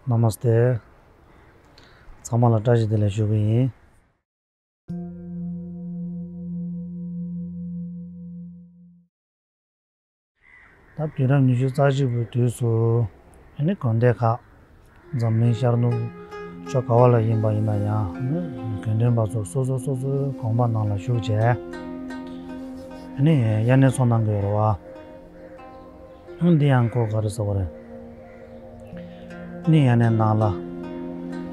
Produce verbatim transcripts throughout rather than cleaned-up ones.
ན་མ་སྟེ། ཚང་མ་ལ་བཀྲ་ཤིས་བདེ་ལེགས་ཞུ་གི་ཡིན། ད་དུས་རབས་ཉི་ཤུ་རྩ་གཅིག་པའི་དུས་སུ་ཨ་ནི་དགོན་སྡེ་ཁག་འཛམ་གླིང་ཤར་ནུབ་ཕྱོགས་ག་བ་ལ་ཡིན་པ་ཡིན་ན་ཡང་ཨ་ནི་དགེ་འདུན་པ་ཚོ་སོ་སོ་སོ་སོའི་དགོན་པ་ནང་ལ་བཞུགས་བྱས་ཨ་ནི་དབྱར་གནས་ཚོགས་གནང་གི་ཡོད་རེད་བ། འདི་ཡང་ཁོ་ག་རེ་ཟེར་བ་རེད། ནི་ཡ་ནས་ནང་ལ་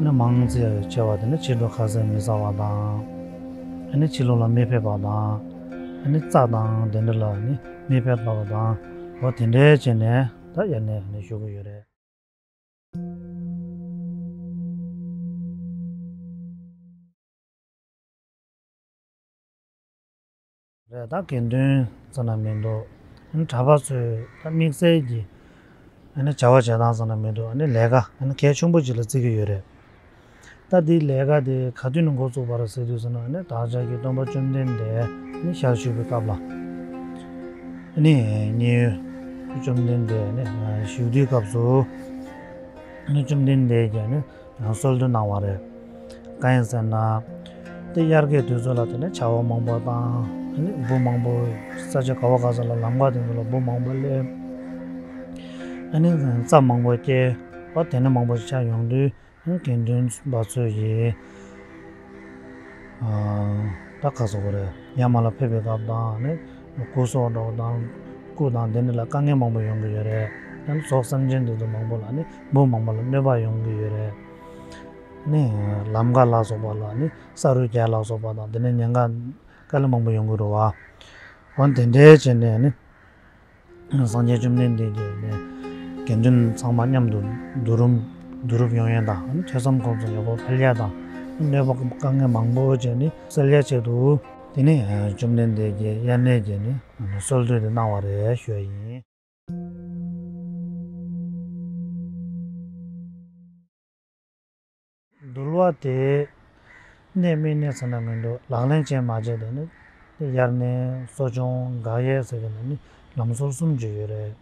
ནི་མང་ཆེ་བ་དེ་ནི་ཕྱི་དྲོ་ཁ་ཟས་མི་ཟ་བ་དང་། ནི་ཕྱི་ལོགས་ལ་མི་ཕེབས་པ་དང་། ནི་རྩྭ་དང་དེ་འདྲ་ལ་ནི་མི་ཕེབས་པ་དང་འོ་དེ་འདྲའི་བྱས་ནས་ད་ཡ་ནས་ནི་བཞུགས་ཀྱི་ཡོད་རེད། རེད། ད་དགེ་འདུན་ཟེར་ན་མི་འདུག་གྲྭ་པ་ཚོས་ད་དམིགས་བསལ་གྱི་བྱ་བ་བྱེད་སྟངས་ཟེར་ན་མི་འདུག་ལས་ཀ་གལ་ཆེན་པོ་ཅིག་ལ་བརྩི་གི་ཡོད་རེད། ད་འདིའི་ལས་ཀ་དེ་ག་དུས་ནས་འགོ་བཙུགས་པ་རེད་ཟེར་དུས་ཟེར་ན་བདག་ཅག་གི་སྟོན་པ་བཅོམ་ལྡན་འདས་ཞལ་བཞུགས་པའི་སྐབས་ལ་ནི་མཉན་ཡོད་བཅོམ་ལྡན་འདས་ནི་བཞུགས་དུས་སྐབས་སུ་ནི་བཅོམ་ལྡན་འདས་ཀྱིས་ནི། གསོལ་འདེབས་གནང་བ་རེད། གང་ཡིན་ཟེར་ན། དེ་དབྱར་ཁའི་དུས་ཚོད་ལ་དེ་ནས་བྱ་བ་མང་པོ་དང་། ཨ་ནི་འབུ་མང་པོ་ས་ཆ་ག་བ་ག་ས་ལ་ལམ་ཁ་དེ་ཚོ་ལ་འབུ་མང་པོ་སླེབས། ཨ་ནི་རྩྭ་མང་པོ་སྐྱེ། བ་དེ་ནས་མང་པོ་ཆགས་ཡོང་དུས་དགེ་འདུན་པ་ཚོ་ཡིས། ད་ག་ཟེར་དགོས་རེད། ཡར་མར་ལ་ཕེབས་པའི་སྐབས་དང་ནི་སྐུ་སྲོག་འདྲ་བོ་དང་སྐུ་དང་དེ་འདྲ་ལ་དཀའ་ངལ་མང་པོ་ཡོང་གི་ཡོད་རེད། ཡང་ན་ཚོགས་སེམས་ཅན་དེ་ཚོ་མང་པོ་ལ་ནི་འབུ་མང་པོ་ལ་གནོད་པ་ཡོང་གི་ཡོད་རེད། ནི་ལམ་ཁ་ལ་སོགས་པ་ལ་ནི་ས་རུད་རྒྱག་ལ་སོགས་པ་དང་དེ་ནས་ཉེན་ཁ་དཀའ་ལས་མང་པོ་ཡོང་གི་རེད་བ། འོན་དེ་འདྲའི་བྱས་ནས་ནི། སངས་རྒྱས་བཅོམ་ལྡན་འདས་ཀྱིས་ནི་དགེ་འདུན་ཚང་མ་མཉམ་དུ་བསྡུ་རུབ་བསྡུ་རུབ་ཡོང་ཡས་དང་ཐོས་བསམ་སྒོམ་གསུམ་ཡག་པོ་འཕེལ་ཡས་དང་གནོད་པ་དཀའ་ངལ་མང་པོ་བྱས་ནི་སེལ་ཡས་ཆེད་དུ་དེ་ནི་བཅོམ་ལྡན་འདས་ཀྱིས་དབྱར་གནས་ཀྱི་ནི་གསོལ་འདེབས་དེ་གནང་བ་རེད་ཞུ་ཡ་ཡིན། འདུལ་བ་དེ་གནས་མི་གནས་ཟེར་ན་མི་འདུག་ལག་ལེན་བྱས་མ་བྱས་དེ་ནི་དབྱར་གནས་གསོ་སྦྱོང་དགག་དབྱེ་ཟེར་གྱི་ནི་ལམ་སྲོལ་གསུམ་ཅིག་ཡོད་རེད།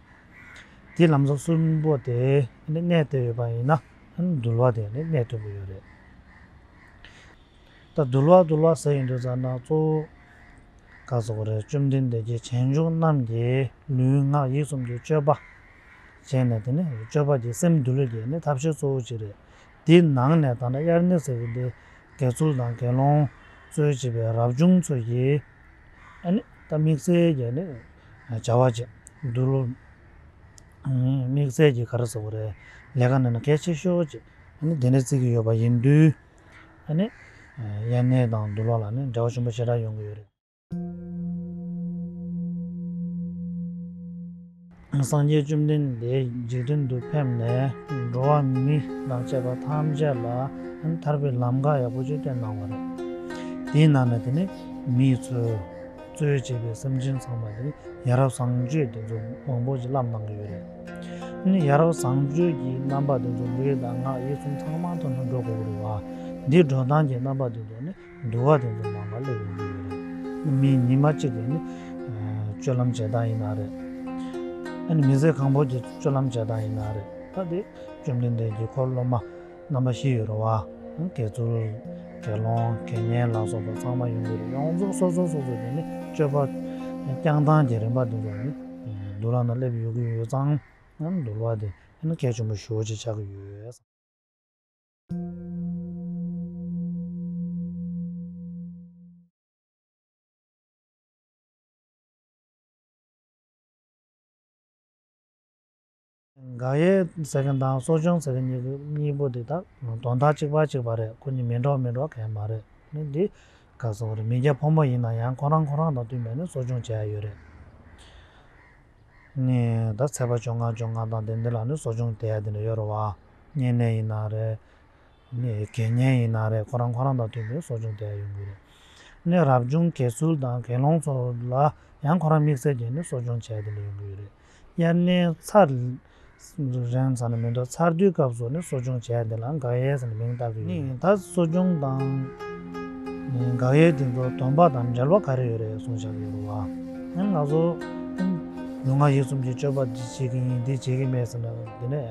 དེ་ལམ་སྲོལ་གསུམ་པོ་དེ་ནི་གནས་བསྡད་ཡོད་པ་ཡིན་ན་འདུལ་བ་དེ་ནི་གནས་ཐུབ་ཀྱི་ཡོད་རེད། ད་འདུལ་བ་འདུལ་བ་ཟེར་ཡིན་དུས་ཙམ་ན་གཙོ་བོ་ག་ཟེར་དགོས་རེད། བཅོམ་ལྡན་འདས་ཀྱིས་བྱང་ཆུབ་རྣམས་ཀྱི་ལུས་ངག་ཡིད་གསུམ་གྱི་སྤྱོད་པ་བྱས་ནས་དེ་ནི་སྤྱོད་པ་གྱི་སེམས་འདུལ་བའི་གི་ནི་ཐབས་ཤེས་གཙོ་བོ་གཅིག་རེད། དེའི་ནང་ནས་ད་ལྟ་དབྱར་གནས་ཟེར་གྱི་འདི་དགེ་ཚུལ་དང་དགེ་སློང་གཙོས་བྱས་པའི་རབ་བྱུང་ཚོ་ཡིས་ཨ་ནི་ད་དམིགས་བསལ་གྱི་ནི་བྱ་བ་བྱེད་འདུལ་དམིགས་བསལ་གྱི་ག་རེ་ཟེར་དགོས་རེད། ལས་ཀ་ནང་ན་གལ་ཆེ་ཤོས་ཅིག་ཨ་ནི་དེ་འདྲ་བརྩི་གི་ཡོད་པ་ཡིན་དུས། ཨ་ནི། དབྱར་གནས་དང་འདུལ་བ་ལ་ནི་འབྲེལ་བ་ཆེན་པོ་ཞེ་དྲག་ཡོང་གི་ཡོད་རེད། སངས་རྒྱས་བཅོམ་ལྡན་འདས་འཇིག་རྟེན་དུ་ཕེབས་ནས་འགྲོ་བ་མི་དང་བཅས་པ་ཐམས་ཅད་ལ་ཐར་པའི་ལམ་ཁ་ཡག་པོ་ཅིག་བསྟན་གནང་བ་རེད། དེའི་ནང་ནས་དེ་ནི་མི་ཚོས། གཙོས་བྱས་པའི་སེམས་ཅན་ཚང་མ་དེ་ནི་ཡ་རབས་བཟང་སྤྱོད་དེ་ཚོ་མང་པོ་ཅིག་བསླབ་གནང་གི་ཡོད་རེད། ནི་ཡ་རབས་བཟང་སྤྱོད་ཀྱི་རྣམ་པ་དེ་ཚོ་ལུས་དང་ངག་ཡིད་གསུམ་ཚང་མ་དོན་དུ་འགྲོ་དགོས་ཀྱི་རེད་བ། འདི་འགྲོ་སྟངས་ཀྱི་རྣམ་པ་དེ་ཚོ་ནི་འདུལ་བ་དེ་ཚོ་ནང་ལ་སླེབས་ཡོང་གི་ཡོད་རེད། མི་ཉི་མ་གཅིག་གི་ནི་སྤྱོད་ལམ་བྱེད་སྟངས་ཡིན་ན་རེད། ཨ་ནི་མི་ཚེ་གང་པོ་གྱི་སྤྱོད་ལམ་བྱེད་སྟངས་ཡིན་ན་རེད། ད་དེ་བཅོམ་ལྡན་འདས་ཀྱི་འཁོར་སློབ་མ། རྣམ་པ་བཞི་ཡོད་རེད་བ། དགེ་ཚུལ། དགེ་སློང་། དགེ་བསྙེན་ལ་སོགས་པ་ཚང་མ་ཡོང་གི་རེད། ཡོངས་རྫོགས་སོ་སོ་སོ་སོ་དེ་ནི་སྤྱོད་པ་བསྐྱངས་སྟངས་ཀྱི་རིམ་པ་འདི་ཚོ་ནི་འདུལ་བ་ནང་སླེབས་ཡོང་གི་ཡོད་ཙང་འདུལ་བ་དེ་ནི་གལ་ཆེན་པོ་ཞེ་པོ་ཅིག་ཆགས་ཀྱི་ཡོད། དགག་དབྱེ་ཟེར་མཁན་དང་གསོ་སྦྱོང་ཟེར་མཁན་གཉིས་ཀྱི་གཉིས་པོ་འདི་དག་དོན་དག་གཅིག་པ་གཅིག་པ་རེད། ཁོ་གཉིས་མི་འདྲ་བ་མི་འདྲ་བ་གང་ཡང་མ་རེད། ནི་འདི་ག་ཟེར་དགོས་རེད། མི་སྐྱ་ཕོ་མོ་ཡིན་ན་ཡང་ཁོ་རང་ཁོ་རང་དང་མཐུན་པའི་ནི་གསོ་སྦྱོང་བྱེད་ཡ་ཡོད་རེད། ནི་ད་ཚེས་པ་བཅོ་ལྔ་བཅོ་ལྔ་དང་དེ་འདི་ལ་ནི་གསོ་སྦྱོང་དེ་ཡ་དེ་འདྲ་ཡོད་རེད་བ། བསྙེན་གནས་ཡིན་ན་རེད། ནི་དགེ་བསྙེན་ཡིན་ན་རེད། ཁོ་རང་ཁོ་རང་དང་མཐུན་པའི་གསོ་སྦྱོང་དེ་ཡ་ཡོང་གི་རེད། ནི་རབ་བྱུང་དགེ་ཚུལ་དང་དགེ་སློང་ཚོ་ལ་ཡང་ཁོ་རང་དམིགས་བསལ་གྱི་ནི་གསོ་སྦྱོང་བྱས་དེ་འདྲ་ཡོང་གི་ཡོད་རེད། དབྱར་གནས་ཚར་རན་ཟེར་ན་མི་འདུག་ཚར་དུས་སྐབས་སུ་ནི་གསོ་སྦྱོང་བྱས་དེ་ལ་དགག་དབྱེ་ཟེར་ནས་མིང་བཏགས་ཀྱི་ཡོད་རེད། ནི་ད་གསོ་སྦྱོང་དང་ནི་དགག་དབྱེ་དེ་ཚོ་དོན་དག་དང་འབྲེལ་བ་ག་རེ་ཡོད་རེད་གསུངས་བཞག་གི་ཡོད་རེད་བ། ནི་ང་ཚོ་ལུས་ངག་ཡིད་གསུམ་གྱི་སྤྱོད་པ་འདི་བྱེད་ཀྱི་ཡིན་འདི་བྱེད་ཀྱི་མེད་ཟེར་ན་དེ་ནས།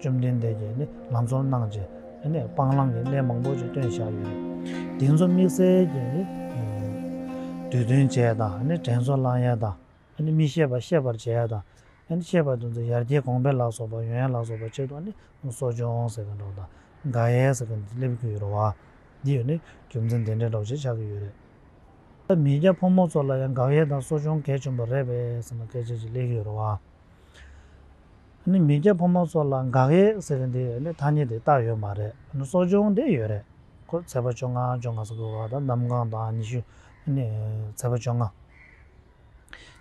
བཅོམ་ལྡན་འདས་ཀྱིས་ནི་ལམ་གཙོ་གནང་བྱས་ནི་སྤང་བླང་གི་གནས་མང་པོ་ཅིག་སྟོན་བཞག་ཡོད་རེད། དེ་ཚོ་དམིགས་བསལ་གྱིས་ནི་བསྡུས་དོན་བྱས་དང་ནི་དྲན་གསོ་བླང་ཡ་དང་། ཨ་ནི་མི་ཤེས་པ་ཤེས་པར་བྱེད་ཡ་དང་། ཨ་ནི་ཤེས་པ་དེ་ཚོ་ཡར་རྒྱས་གོང་འཕེལ་ལ་སོགས་པ་ཡོང་ཡ་ལ་སོགས་པ་ཆེད་དུ་ཨ་ནི་གསོ་སྦྱོང་ཟེར་གི་འདུག་དང་དགག་དབྱེ་ཟེར་གི་འདི་སླེབས་ཀྱི་ཡོད་རེད་བ། འདི་ཡོད་ནི་རྒྱུ་མཚན་དེ་འདྲའི་འདྲ་བོ་ཞིག་ཆགས་ཀྱི་ཡོད་རེད། ད་མི་སྐྱ་ཕོ་མོ་ཚོ་ལ་ཡང་དགག་དབྱེ་དང་གསོ་སྦྱོང་གལ་ཆེན་པོ་རེད་པས་ཟེར་ན་སྐད་ཆ་ཅིག་སླེབས་ཀྱི་ཡོད་རེད་བ། ཨ་ནི་མི་སྐྱ་ཕོ་མོ་ཚོ་ལ་དགག་དབྱེ་ཟེར་གི་འདི་ཡོད་ནི་ཐ་སྙད་དེ་བཏགས་ཡོད་མ་རེད། ཨ་ནི་གསོ་སྦྱོང་དེ་ཡོད་རེད། ཁོ་ཚེས་པ་བཅོ་ལྔ་བཅོ་ལྔ་ཟེར་དགོས་བ་དང་གནམ་གང་དང་ཉི་ཤུ་ཨ་ནི་ཚེས་པ་བཅོ་ལྔ།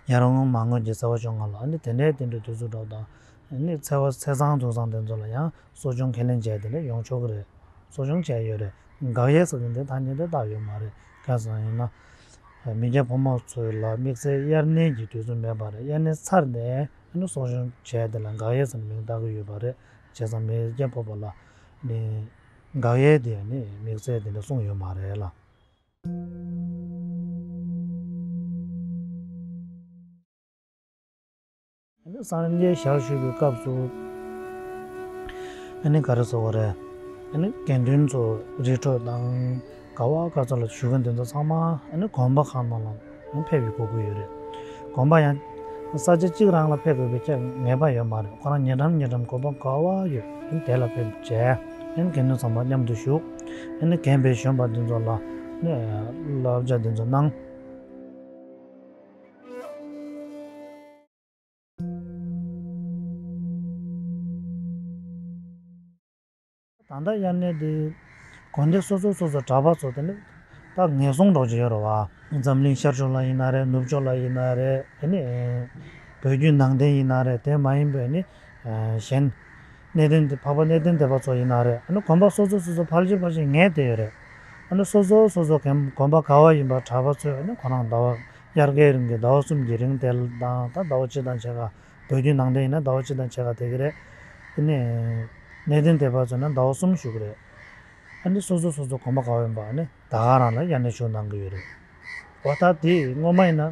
ཡར་ངོ་མར་ངོ་གྱི་ཚེས་པ་བཅོ་ལྔ་ལ་ཨ་ནི་དེ་འདྲའི་དེ་འདྲའི་དུས་ཚོད་འགྲོ་དང་ཨ་ནི་ཚེས་པ་ཚེས་བཟང་དུས་བཟང་དེ་ཚོ་ལ་ཡང་གསོ་སྦྱོང་ཁས་ལེན་བྱས་དེ་འདྲ་ཡོང་ཆོག་གི་རེད། གསོ་སྦྱོང་བྱས་ཡོད་རེད། དགག་དབྱེ་ཟེར་གི་འདི་ཐ་སྙད་དེ་བཏགས་ཡོད་མ་རེད། ག་ཟེར་ཡིན་ན། མི་སྐྱ་ཕོ་མོ་ཚོ་ལ་དམིགས་བསལ་དབྱར་གནས་ཀྱི་དུས་ཚོད་མེད་པ་རེད། དབྱར་གནས་ཚར་ནས་ཨ་ནི་གསོ་སྦྱོང་བྱས་དེ་ལ་དགག་དབྱེ་ཟེར་ནས་མིང་བཏགས་ཀྱི་ཡོད་པ་རེད། བྱས་ཙང་མི་སྐྱ་ཕོ་མོ་ལ་ནི་དགག་དབྱེ་དེ་ནི་དམིགས་བསལ་དེ་འདྲ་གསུངས་ཡོད་མ་རེད་ལ། ཨ་ནི་སངས་རྒྱས་ཞལ་བཞུགས་པའི་སྐབས་སུ་ཨ་ནི་ག་རེ་ཟེར་དགོས་རེད། ཨ་ནི་དགེ་འདུན་ཚོ་རི་ཁྲོད་དང་ག་བ་ག་ཚོད་ལ་བཞུགས་མཁན་དེ་ཚོ་ཚང་མ་ཨ་ནི་དགོན་པ་ཁག་ནང་ལ་ཨ་ནི་ཕེབས་པའི་དགོས་མཁོ་ཡོད་རེད། དགོན་པ་ཡང་ས་ཆ་གཅིག་རང་ལ་ཕེབས་དགོས་པའི་ཁྱད་ངེས་པ་ཡོད་མ་རེད། ཁོ་རང་ཉེ་འགྲམ་ཉེ་འགྲམ་དགོན་པ་ག་བ་ཡོད་ཨ་ནི་དེ་ལ་ཕེབས་བྱས་ཨ་ནི་དགེ་འདུན་ཚང་མ་མཉམ་དུ་བཞུགས། ཨ་ནི་རྒན་པའི་གཞོན་པ་དེ་ཚོ་ལ་ཨ་ནི་བསླབ་བྱ་དེ་ཚོ་གནང་། ད་ལྟ་དབྱར་གནས་འདི་དགོན་སྡེ་སོ་སོ་སོ་སོ་གྲྭ་པ་ཚོ་དེ་ནི་ད་ངེས་སོང་འགྲོ་གི་ཡོད་རེད་བ། འཛམ་གླིང་ཤར་ཕྱོགས་ལ་ཡིན་ན་རེད། ནུབ་ཕྱོགས་ལ་ཡིན་ན་རེད། ཨ་ནི་བོད་བརྒྱུད་ནང་བསྟན་ཡིན་ན་རེད། དེ་མ་ཡིན་པའི་ནི་གཞན་གནས་བརྟན་དེ་འཕགས་པ་གནས་བརྟན་སྡེ་པ་ཚོ་ཡིན་ན་རེད། ཨ་ནི་དགོན་པ་སོ་སོ་སོ་སོ་ཕལ་ཆེར་ཕལ་ཆེར་ངེས་བསྡད་ཡོད་རེད། ཨ་ནི་སོ་སོ་སོ་སོ་གན་དགོན་པ་ག་བ་ཡིན་པ་གྲྭ་པ་ཚོས་ཨ་ནི་ཁོ་རང་ཟླ་བ་དབྱར་ཁའི་རིང་གི་ཟླ་བ་གསུམ་གྱི་རིང་དེ་དང་ད་ཟླ་བ་གཅིག་དང་ཕྱེད་ཀ་བོད་བརྒྱུད་ནང་བསྟན་ཡིན་ན་ཟླ་བ་གཅིག་དང་ཕྱེད་ཀ་དེ་གི་རེད། དེ་ནས་གནས་བརྟན་སྡེ་པ་ཚོ་ན་ཟླ་བ་གསུམ་བཞུགས་གི་རེད། ཨ་ནི་སོ་སོ་སོ་སོ་དགོན་པ་ག་བ་ཡིན་པ་ཨ་ནི་ད་ག་རང་ལ་དབྱར་གནས་བཞུགས་གནང་གི་ཡོད་རེད། འོ་ད་དེ་སྔོན་མ་ཡིན་ན་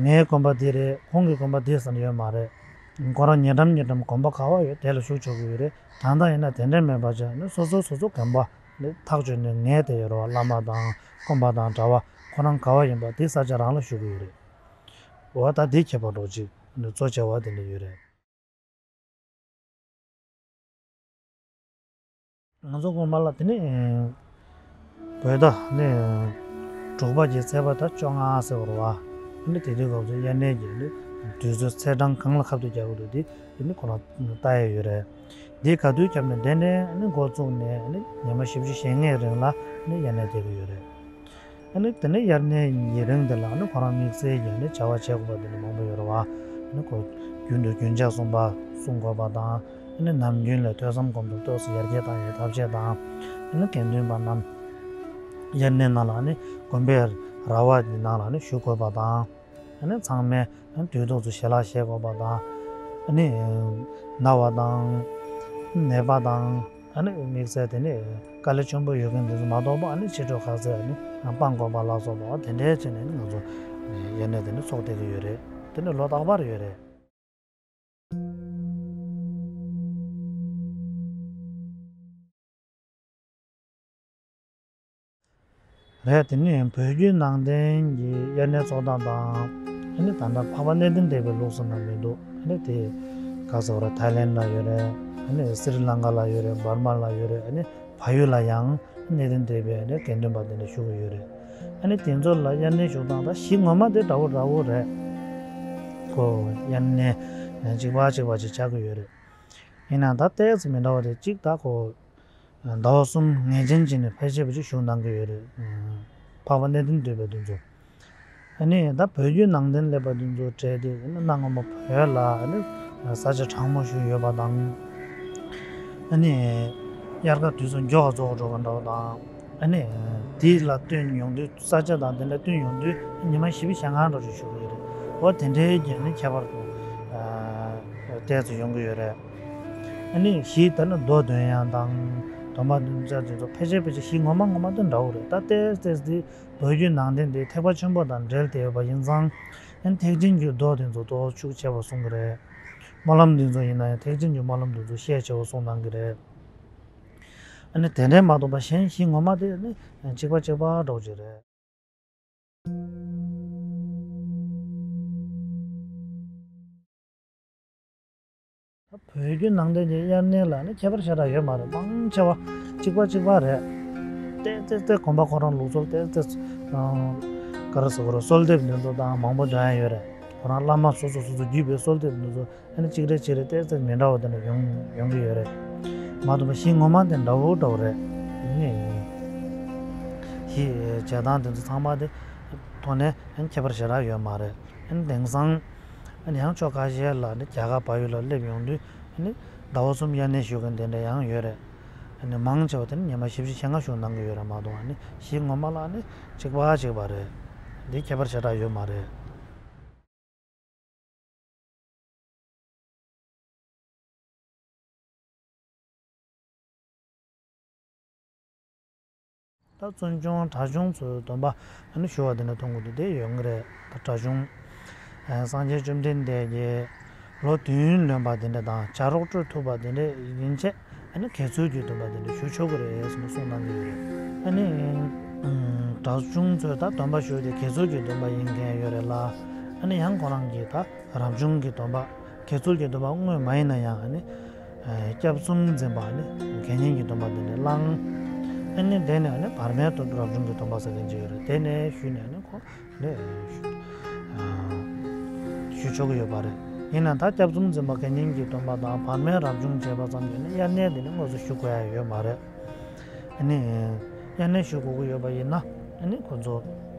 ངའི་དགོན་པ་འདི་རེད། ཁོང་གི་དགོན་པ་འདི་ཟེར་ན་ཡོད་མ་རེད། ཁོ་རང་ཉེ་འགྲམ་ཉེ་འགྲམ་དགོན་པ་ག་བ་ཡོད་དེ་ལ་བཞུགས་ཆོག་གི་ཡོད་རེད། ད་ལྟ་ཡིན་ན་དེ་འདྲ་མེད་པ་བྱས་ནས་སོ་སོ་སོ་སོ་དགོན་པ་ནི་ཐག་ཆོད་ནས་ངེས་བསྡད་ཡོད་རེད་བ། བླ་མ་དང་དགོན་པ་དང་གྲྭ་པ་ཁོ་རང་ག་བ་ཡིན་པ་དེ་ས་ཆ་རང་ལ་བཞུགས་ཀྱི་ཡོད་རེད། འོ་ད་དེ་ཁྱད་པར་འདྲ་ཅིག་ནི་གཙོ་ཆེ་བ་དེ་འདྲ་ཡོད་རེད། ང་ཚོ་དགོན་པ་ལ་དེ་ནི་བོད་ཟླ་ནི་དྲུག་པ་གི་ཚེས་པ་ད་བཅོ་ལྔ་ཟེར་བ་རེད་བ། ཨ་ནི་དེ་དུས་སྐབས་སུ་དབྱར་གནས་ཀྱི་ནི་དུས་ཚོད་ཚེས་གྲངས་གང་ལ་ཁ་གཏད་རྒྱག་གི་འདུག་དེ་དེ་ནི་ཁོ་རང་ལྟ་ཡ་ཡོད་རེད། དེ་ག་དུས་ཁྱབ་ནས་དེ་ནས་ནི་འགོ་བཙུགས་ནས་ནི་ཉི་མ་བཞི་བཅུ་ཞེ་ལྔའི་རིང་ལ་ནི་དབྱར་གནས་དེ་གི་ཡོད་རེད། ཨ་ནི་དེ་ནས་དབྱར་གནས་ཀྱི་རིང་དེ་ལ་ནི་ཁོ་རང་དམིགས་བསལ་གྱི་ནི་བྱ་བ་བྱེད་དགོས་པ་དེ་ནི་མང་པོ་ཡོད་རེད་བ། ཨ་ནི་ཁོ་རྒྱུན་དུ་རྒྱུན་ཆགས་སྲུང་བ་སྲུང་དགོས་པ་དང་། ཨ་ནི་ནམ་རྒྱུན་ལས་ཐོས་བསམ་སྒོམ་གསུམ་ཏོག་ཙམ་ཡར་རྒྱས་བཏང་ཡའི་ཐབས་ཤེས་དང་། ཨ་ནི་དགེ་འདུན་པ་རྣམས་དབྱར་གནས་ནང་ལ་ནི་དགོན་པའི་ར་བ་འདི་ནང་ལ་ནི་བཞུགས་དགོས་པ་དང་། ཨ་ནི་ཚང་མས་དུས་ཐོག་ཏུ་ཞལ་ལག་བཞེས་དགོས་པ་དང་། ཨ་ནི་ན་བ་དང་ནད་པ་དང་། ཨ་ནི་དམིགས་བསལ་དེ་ནི་དཀའ་ལས་ཆེན་པོ་ཡོད་མཁན་དེ་ཚོ་མ་གཏོགས་པ་ཨ་ནི་ཕྱི་དྲོ་ཁ་ཟས་ཨ་ནི་སྤང་དགོས་པ་ལ་སོགས་པ་དེ་འདྲའི་བྱས་ནས་ནི་ང་ཚོ་དབྱར་གནས་དེ་ནི་ཚོགས་བསྡད་ཀྱི་ཡོད་རེད། དེ་ནི་ལོ་རྟག་པར་ཡོད་རེད། རེད། དེ་ནི་བོད་བརྒྱུད་ནང་བསྟན་གྱི་དབྱར་གནས་ཚོགས་སྟངས་དང་། ཨ་ནི་ད་ལྟ་འཕགས་པ་གནས་བརྟན་སྡེ་པའི་ལུགས་སུ་ན་མི་འདུག་ཨ་ནི་དེ་ག་ཟེར་བ་རེད། ཐའི་ལེན་ལ་ཡོད་རེད། ཨ་ནི་སི་རི་ལང་ཀ་ལ་ཡོད་རེད། འབར་མ་ལ་ཡོད་རེད། ཨ་ནི་བལ་ཡུལ་ལ་ཡང་གནས་བརྟན་སྡེ་པའི་ཨ་ནི་དགེ་འདུན་པ་དེ་འདྲ་བཞུགས་ཀྱི་ཡོད་རེད། ཨ་ནི་དེ་ཚོ་ལ་དབྱར་གནས་བཞུགས་སྟངས་ད་གཞི་ངོ་མ་དེ་འདྲ་བོ་འདྲ་བོ་རེད། ཁོ་དབྱར་གནས་གཅིག་པ་གཅིག་པ་ཅིག་ཆགས་ཀྱི་ཡོད་རེད། ཡིན་ནའང་ད་ཏོག་ཙམ་མི་འདྲ་བ་དེ་གཅིག་ད་ཁོ་ཟླ་བ་གསུམ་ངེས་ཅན་བྱས་ནས་ཕལ་ཆེར་བ་ཅིག་བཞུགས་གནང་གི་ཡོད་རེད། འཕགས་པ་གནས་བརྟན་སྡེ་པ་དེ་ཚོ། ཨ་ནི་ད་བོད་བརྒྱུད་ནང་བསྟན་སླེབས་པ་དེ་ཚོ་གྲས་དེ་ཨ་ནི་གནའ་སྔ་མོ་བོད་ལ་ཨ་ནི་ས་ཆ་གྲང་མོ་ཞིག་ཡོད་པ་དང་། ཨ་ནི་དབྱར་ཁ་དུས་སུ་མགྱོགས་པ་རྫོགས་འགྲོ་གི་འདྲ་བ་དང་། ཨ་ནི་དེ་ལ་བསྟུན་ཡོང་དུས་ས་ཆ་དང་དེ་ལ་བསྟུན་ཡོང་དུས་ཉི་མ་བཞི་བཅུ་ཞེ་ལྔ་འདྲ་ཞིག་བཞུགས་ཀྱི་ཡོད་རེད། འོ་དེ་འདྲའི་རྐྱེན་ནི་ཁྱད་པར་དུ་ཨ་ཏོག་ཙམ་ཡོང་གི་ཡོད་རེད། ཨ་ནི་གཞི་ད་ནི་མདོ་འདོན་ཡ་དང་སྡོམ་པ་འདོན་ས་དེ་ཚོ་ཕལ་ཆེར་ཕལ་ཆེར་གཞི་ངོ་མ་ངོ་མ་དེ་འདྲ་བོ་རེད། ད་ཏོག་ཙམ་དེ་བོད་བརྒྱུད་ནང་བསྟན་དེ་ཐེག་པ་ཆེན་པོ་དང་འབྲེལ་བསྡད་ཡོད་པ་ཡིན་ཙང་། ཨ་ནི་ཐེག་ཆེན་གྱི་མདོ་དེ་ཚོ་ཏོག་ཙམ་ཤུགས་ཆེ་བ་གསུང་གི་རེད། སྨོན་ལམ་དེ་ཚོ་ཡིན་ན་ཡང་ཐེག་ཆེན་གྱི་སྨོན་ལམ་དེ་ཚོ་ཤུགས་ཆེ་བ་གསུང་གནང་གི་རེད། ཨ་ནི་དེ་འདྲས་མ་གཏོགས་པ་གཞན་གཞི་ངོ་མ་དེ་ནི་གཅིག་པ་གཅིག་པ་འདྲ་བོ་ཅིག་རེད། བོད་བརྒྱུད་ནང་བསྟན་གྱི་དབྱར་གནས་ལ་ནི་ཁྱད་པར་ཞེ་དྲག་ཡོད་མ་རེད། མང་ཆེ་བ་གཅིག་པ་གཅིག་པ་རེད། ཏོག་ཙམ་ཏོག་ཙམ་དགོན་པ་ཁོ་རང་ལུགས་སྲོལ་ཏོག་ཙམ་ཏོག་ཙམ་ག་རེ་ཟེར་དགོས་རེད། གསོལ་འདེབས་འདི་ཚོ་དང་མང་པོ་འདོན་ཡ་ཡོད་རེད། ཁོ་རང་བླ་མ་སོ་སོ་སོ་སོ་བརྒྱུད་པའི་གསོལ་འདེབས་འདི་ཚོ་ཨ་ནི་གཅིག་རེ་གཅིག་རེ་ཏོག་ཙམ་མི་འདྲ་བ་དེ་འདྲ་ཡོང་ཡོང་གི་ཡོད་རེད། མ་གཏོགས་པ་གཞི་ངོ་མ་དེ་འདྲ་བོ་འདྲ་བོ་རེད། ཨ་ནི་གཞི་བྱེད་སྟངས་དེ་ཚོ་ཚང་མ་དེ་ཐོག་ནས་ཨ་ནི་ཁྱད་པར་ཞེ་དྲག་ཡོད་མ་རེད། ཨ་ནི་དེང་སང་ཨ་ནི་ཡང་ཕྱོགས་ཁ་ཤས་ལ་ནི་རྒྱ་གར་བལ་ཡུལ་ལ་སླེབས་ཡོང་དུས་ཨ་ནི་ཟླ་བ་གསུམ་དབྱར་གནས་བཞུགས་མཁན་དེ་འདྲ་ཡང་ཡོད་རེད། ཨ་ནི་མང་ཆེ་བ་དེ་ནི་ཉི་མ་བཞི་བཅུ་ཞེ་ལྔ་བཞུགས་གནང་གི་ཡོད་རེད་མ་གཏོགས། ཨ་ནི་གཞི་ངོ་མ་ལ་ནི་གཅིག་པ་གཅིག་པ་རེད། འདི་ཁྱད་པར་ཞེ་དྲག་ཡོད་མ་རེད། ད་བཙུན་ཆུང་གྲྭ་ཆུང་ཚོའི་སྡོམ་པ་ཨ་ནི་ཞུ་བ་དེ་འདྲ་མཐོང་གི་འདུག་དེ་ཡོང་གི་རེད། ད་གྲྭ་ཆུང་ཨ་སངས་རྒྱས་བཅོམ་ལྡན་འདས་ཀྱིས་ལོ་བདུན་ལོན་པ་དེ་འདྲ་དང་བྱ་རོག་སྤྲོད་ཐུབ་པ་དེ་འདྲ་ཡིན་ཆེད་ཨ་ནི་དགེ་ཚུལ་གྱི་སྡོམ་པ་དེ་འདྲ་ཞུ་ཆོག་གི་རེད་ཟེར་ནས་གསུངས་གནང་གི་ཡོད་རེད། ཨ་ནི་ཨམ་གྲྭ་ཆུང་ཚོས་ད་སྡོམ་པ་ཞུ་དེ་དགེ་ཚུལ་གྱི་སྡོམ་པ་ཡིན་མཁན་ཡོད་རེད་ལ། ཨ་ནི་ཡང་ཁོ་རང་གིས་ད་རབ་བྱུང་གི་སྡོམ་པ། དགེ་ཚུལ་གྱི་སྡོམ་པ་དངོས་མ་ཡིན་ན་ཡང་ཨ་ནི་ཨ་སྐྱབས་གསུམ་འཛིན་པ་ཨ་ནི་དགེ་བསྙེན་གྱི་སྡོམ་པ་དེ་འདྲ་བླངས། ཨ་ནི་དེ་ནས་ཨ་ནི་བར་མའི་སྡོམ་རབ་བྱུང་གི་སྡོམ་པ་ཟེར་མཁན་ཅིག་ཡོད་རེད། དེ་ནས་ཞུས་ནས་ཨ་ནི་ཁོ་ནས་ཨ་ཞུ་ཆོག་གི་ཡོད་པ་རེད། ཡིན་ན་ད་སྐྱབས་གསུམ་འཛིན་པ་དགེ་བསྙེན་གྱི་སྡོམ་པ་དང་བར་མའི་རབ་བྱུང་བྱས་པ་ཙམ་གྱིས་ནི་དབྱར་གནས་དེ་ནི་དངོས་སུ་ཞུ་དགོས་ཡ་ཡོད་མ་རེད། ཨ་ནི་དབྱར་གནས་ཞུ་དགོས་ཀྱི་ཡོད་པ་ཡིན་ན་ཨ་ནི་ཁོ་ཚོ་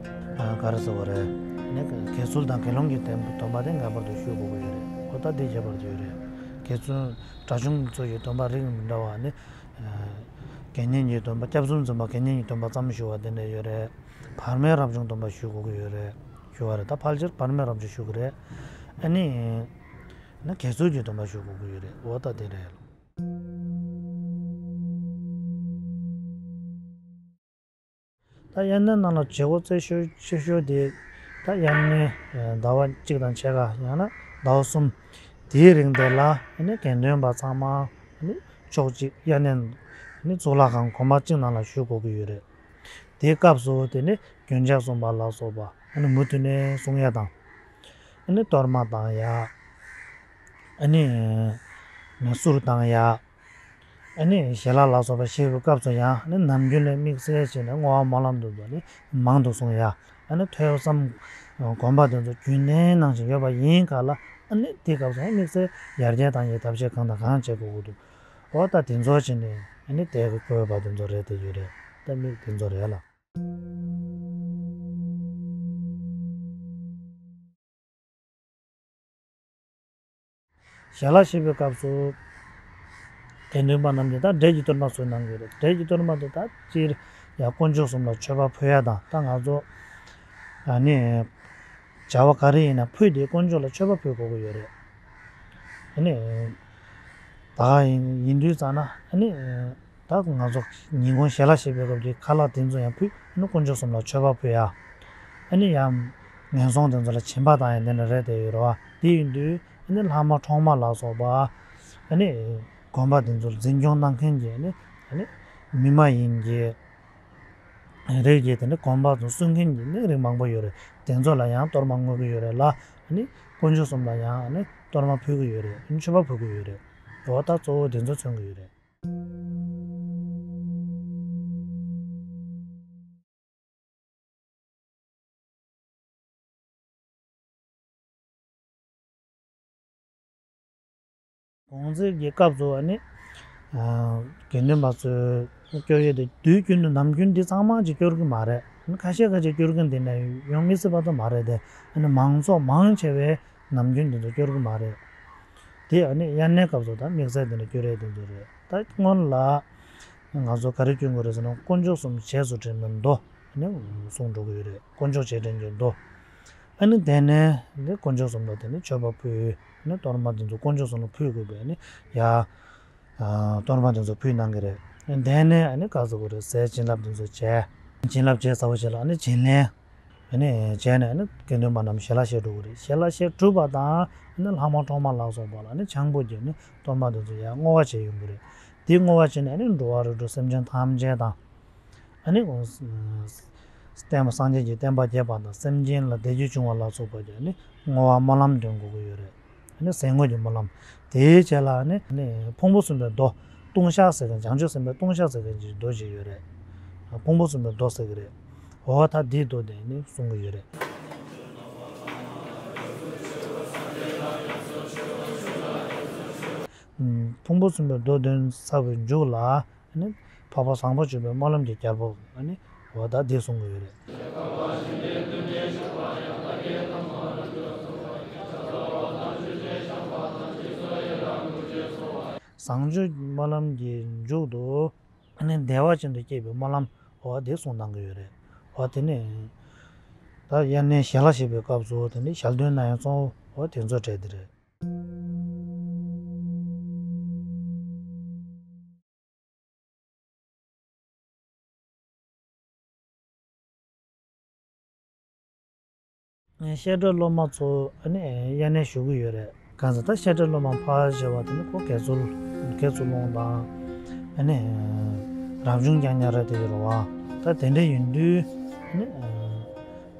ཨ་ག་རེ་ཟེར་བ་རེད། ཨ་ནི་དགེ་ཚུལ་དང་དགེ་སློང་གི་སྡོམ་པ་དེ་ངེས་པར་དུ་ཞུ་དགོས་ཀྱི་ཡོད་རེད། ཁོ་ད་འདི་ཁྱད་པར་དུ་ཡོད་རེད། དགེ་ཚུལ་གྲྭ་ཆུང་ཚོ་ཡི་སྡོམ་པ་རིགས་མི་འདྲ་བ་ནི་ཨ་དགེ་བསྙེན་གྱི་སྡོམ་པ། སྐྱབས་གསུམ་འཛིན་པ་དགེ་བསྙེན་གྱི་སྡོམ་པ་ཙམ་ཞུ་བ་དེ་འདྲ་ཡོད་རེད། བར་མའི་རབ་བྱུང་སྡོམ་པ་ཞུ་དགོས་ཀྱི་ཡོད་རེད། ཞུ་བ་རེད། ད་ཕལ་ཆེར་བར་མའི་རབ་བྱུང་ཞུ་གི་རེད། ཨ་ནི་ན་དགེ་ཚུལ་གྱི་སྡོམ་པ་ཞུ་དགོས་ཀྱི་ཡོད་རེད། འོ་ད་དེ་རེད། ད་དབྱར་གནས་ནང་ལ་བྱེད་སྒོ་རྩེ་ཤོས་ཆེ་ཤོས་དེ་ད་དབྱར་གནས་ཟླ་བ་གཅིག་དང་ཕྱེད་ཀ་ཡང་ན་ཟླ་བ་གསུམ། དེའི་རིང་དེ་ལ་ཨ་ནི་དགེ་འདུན་པ་ཚང་མ་ཨ་ནི་ཕྱོགས་གཅིག་དབྱར་གནས་ཨ་ནི་གཙུག་ལག་ཁང་དགོན་པ་གཅིག་ནང་ལ་བཞུགས་དགོས་ཀྱི་ཡོད་རེད། དེའི་སྐབས་སུ་དེ་ནི་རྒྱུན་ཆགས་སྲུང་བ་ལ་སོགས་པ་ཨ་ནི་མུ་མཐུད་ནས་སྲུང་ཡ་དང་། ཨ་ནི་གཏོར་མ་བཏང་ཡ། ཨ་ནི་གསུར་བཏང་ཡ། ཨ་ནི་ཞལ་ལག་ལ་སོགས་པ་བཞེས་པའི་སྐབས་སུ་ཡང་ཨ་ནི་ནམ་རྒྱུན་ལས་དམིགས་བསལ་བྱས་ནས་བསྔོ་བ་སྨོན་ལམ་དེ་ཚོ་ནི་མང་དུ་གསུང་ཡ། ཨ་ནི་ཐོས་བསམ་སྒོམ་པ་དེ་ཚོ་རྒྱུན་གནས་ནང་བཞིན་ཡོད་པ་ཡིན་ག་ལ། ཨ་ནི་དེའི་སྐབས་སུ་དམིགས་བསལ་ཡར་རྒྱས་བཏང་ཡའི་ཐབས་ཤེས་གང་དང་གང་བྱེད་དགོས་ཀྱི་འདུག་འོ་ད་དེ་ཚོ་བྱས་ནས་ཨ་ནི་དེ་གི་བཀོད་པ་དེ་ཚོ་རེད། དེ་ཡོད་རེད། ད་དམིགས་དེ་ཚོ་རེད་ལ། ཞལ་ལག་བཞེས་པའི་སྐབས་སུ་དགེ་འདུན་པ་རྣམས་ཀྱིས་ད་འབྲས་ཀྱི་གཏོར་མ་བཟོས་གནང་གི་རེད། འབྲས་ཀྱི་གཏོར་མ་དེ་ད་སྤྱིར་ཡང་དཀོན་མཆོག་གསུམ་ལ་མཆོད་པ་ཕུལ་ཡ་དང་། ད་ང་ཚོ་ཨ་ནི་བྱ་བ་ག་རེ་ཡིན་ན་ཕུལ་ཏེ་དཀོན་མཆོག་ལ་མཆོད་པ་ཕུལ་དགོས་ཀྱི་ཡོད་རེད། ཨ་ནི་ད་ག་ཡིན་ཡིན་དུས་ཙང་ན་ཨ་ནི། ད་ང་ཚོ་ཉིན་གུང་ཞལ་ལག་བཞེས་པའི་སྐབས་ཀྱི་ཁ་ལག་དེ་ཚོ་ཡང་ཕུལ། ཨ་ནི་དཀོན་མཆོག་གསུམ་ལ་མཆོད་པ་ཕུལ་ཡ། ཨ་ནི་ཡང་ངན་སོང་དེ་ཚོ་ལ་སྦྱིན་པ་བཏང་ཡ་དེ་འདྲ་རེད། དེ་ཡོད་རེད་བ། དེ་ཡིན་དུས་ཨ་ནི་ལྷག་མ་འཕྲོག་མ་ལ་སོགས་པ་ཨ་ནི་དགོན་པ་དེ་ཚོ་ལ་འཛིན་སྐྱོང་གནང་མཁན་གྱི་ཨ་ནི་ཨ་ནི་མི་མ་ཡིན་གྱི་རིགས་ཀྱི་དེ་ནི་དགོན་པ་ཚོ་སྲུང་མཁན་གྱི་ནི་རིགས་མང་པོ་ཡོད་རེད། དེ་ཚོ་ལ་ཡང་གཏོར་མ་བསྔོ་གི་ཡོད་རེད་ལ། ཨ་ནི་དཀོན་མཆོག་གསུམ་ལ་ཡང་ཨ་ནི་གཏོར་མ་ཕུལ་གི་ཡོད་རེད། ཨ་ནི་མཆོད་པ་ཕུལ་གི་ཡོད་རེད། འོ་ད་གཙོ་བོ་དེ་ཚོ་མཚོན་གི་ཡོད་རེད། གུང་ཚིགས་ཀྱི་སྐབས་སུ་ཨ་ནི་ཨ་དགེ་འདུན་པ་ཚོས་སྐྱོར་ཡས་དེ་དུས་རྒྱུན་དུ་ནམ་རྒྱུན་འདི་ཚང་མ་ཅིག་སྐྱོར་གི་མ་རེད། ཨ་ནི་ཁ་ཤས་ཁ་ཤས་སྐྱོར་གི་འདི་ནས་ཡོང་མི་སྲིད་པ་ད་མ་རེད་དེ། ཨ་ནི་མང་ཚོགས་མང་ཆེ་བས་ནམ་རྒྱུན་འདི་ཚོ་སྐྱོར་གི་མ་རེད། དེ་ཨ་ནི་དབྱར་གནས་སྐབས་སུ་ད་དམིགས་བསལ་འདི་ནས་སྐྱོར་ཡས་དེ་ཚོ་རེད། ད་སྔོན་ལ་ང་ཚོ་ག་རེ་སྐྱོན་དགོས་རེད་ཟེར་ན། དཀོན་མཆོག་གསུམ་རྗེས་སུ་དྲན་པའི་མདོ་ནི་གསུངས་འགྲོ་གི་ཡོད་རེད། དཀོན་མཆོག་རྗེས་དྲན་གྱི་མདོ། ཨ་ནི་དེ་ནས་འདི་དཀོན་མཆོག་གསུམ་ལ་དེ་ནི་མཆོད་པ་ཕུལ། ཨ་ནི་གཏོར་མ་དེ་ཚོ་དཀོན་མཆོག་གསུམ་ལ་ཕུལ་དགོས་པས། ཨ་ནི་ཡ་ཨ་གཏོར་མ་དེ་ཚོ་ཕུལ་གནང་གི་རེད། དེ་ནས་ཨ་ནི་ག་ཟེར་དགོས་རེད། ཟས་བྱིན་རླབས་དེ་ཚོ་བྱས། བྱིན་རླབས་བྱས་ཚར་བ་ཞིག་ལ་ཨ་ནི་བྱིན་ལེན། ཨ་ནི་བྱས་ནས་ནི་དགེ་འདུན་པ་རྣམས་ཞལ་ལག་བཞེས་འགྲོ་གི་རེད། ཞལ་ལག་བཞེས་གྲུབ་པ་དང་ནི་ལྷག་མ་འཕྲོག་མ་ལ་སོགས་པ་ལ་ནི་ཆང་ཕུད་ཀྱི་ནི་གཏོར་མ་དེ་ཚོ་ཡར་བསྔོ་བ་བྱས་ཡོང་གི་རེད། དེ་བསྔོ་བ་བྱས་ནས་ནི་འགྲོ་བ་རིགས་དྲུག་སེམས་ཅན་ཐམས་ཅད་དང་། ཨ་ནི་བསྟན་པ་སངས་རྒྱས་ཀྱི་བསྟན་པ་རྒྱས་པ་དང་སེམས་ཅན་ལ་བདེ་སྐྱིད་འབྱུང་བ་ལ་སོགས་པ་ཀྱི་ནི་བསྔོ་བ་སྨོན་ལམ་འདོན་དགོས་ཀྱི་ཡོད་རེད། ཨ་ནི་ཟས་བསྔོ་གྱི་སྨོན་ལམ། དེའི་རྗེས་ལ་ནི་ནི་ཕུང་པོ་གསུམ་པའི་མདོ་ལྟུང་བཤགས་ཟེར་མཁན། བྱང་ཆུབ་སེམས་དཔའི་ལྟུང་བཤགས་ཟེར་མཁན་གྱི་མདོ་ཅིག་ཡོད་རེད། ཕུང་པོ་གསུམ་པའི་མདོ་ཟེར་གྱི་རེད། འོ་ད་འདིའི་མདོ་དེ་ནི་གསུང་གི་ཡོད་རེད། ཕུང་པོ་གསུམ་པའི་མདོ་འདོན་ཚར་བའི་མཇུག་ལ་ནི་འཕགས་པ་བཟང་པོ་སྤྱོད་པའི་སྨོན་ལམ་གྱི་རྒྱལ་པོ་ནི་འོ་ད་འདི་གསུང་གི་ཡོད་རེད། བཟང་སྤྱོད་སྨོན་ལམ་གྱི་མཇུག་ཏུ་ནི་བདེ་བ་ཅན་དུ་སྐྱེས་པའི་སྨོན་ལམ་འོ་དེ་གསུང་གནང་གི་ཡོད་རེད། འོ་དེ་ནི་ད་དབྱར་གནས་ཞལ་ལག་བཞེས་པའི་སྐབས་སུ་དེ་ནི་ཞལ་འདོན་གནང་ཡག་གཙོ་བོ་འོ་དེ་ཚོ་གྲས་དེ་རེད། བཤད་གྲྭ་སློབ་མ་ཚོ་ཨ་ནི་དབྱར་གནས་ཞུ་གི་ཡོད་རེད། གང་ཟེར་ད་བཤད་གྲྭ་སློབ་མ་ཕལ་ཆེ་བ་དེ་ནི་ཁོ་དགེ་ཚུལ་དགེ་ཚུལ་སློང་དང་ཨ་ནི་རབ་བྱུང་རྐྱང་རྐྱང་རེད་དེ་ཡོད་རེད་བ། ད་དེ་འདྲ་ཡིན་དུས་ཨ་ནི་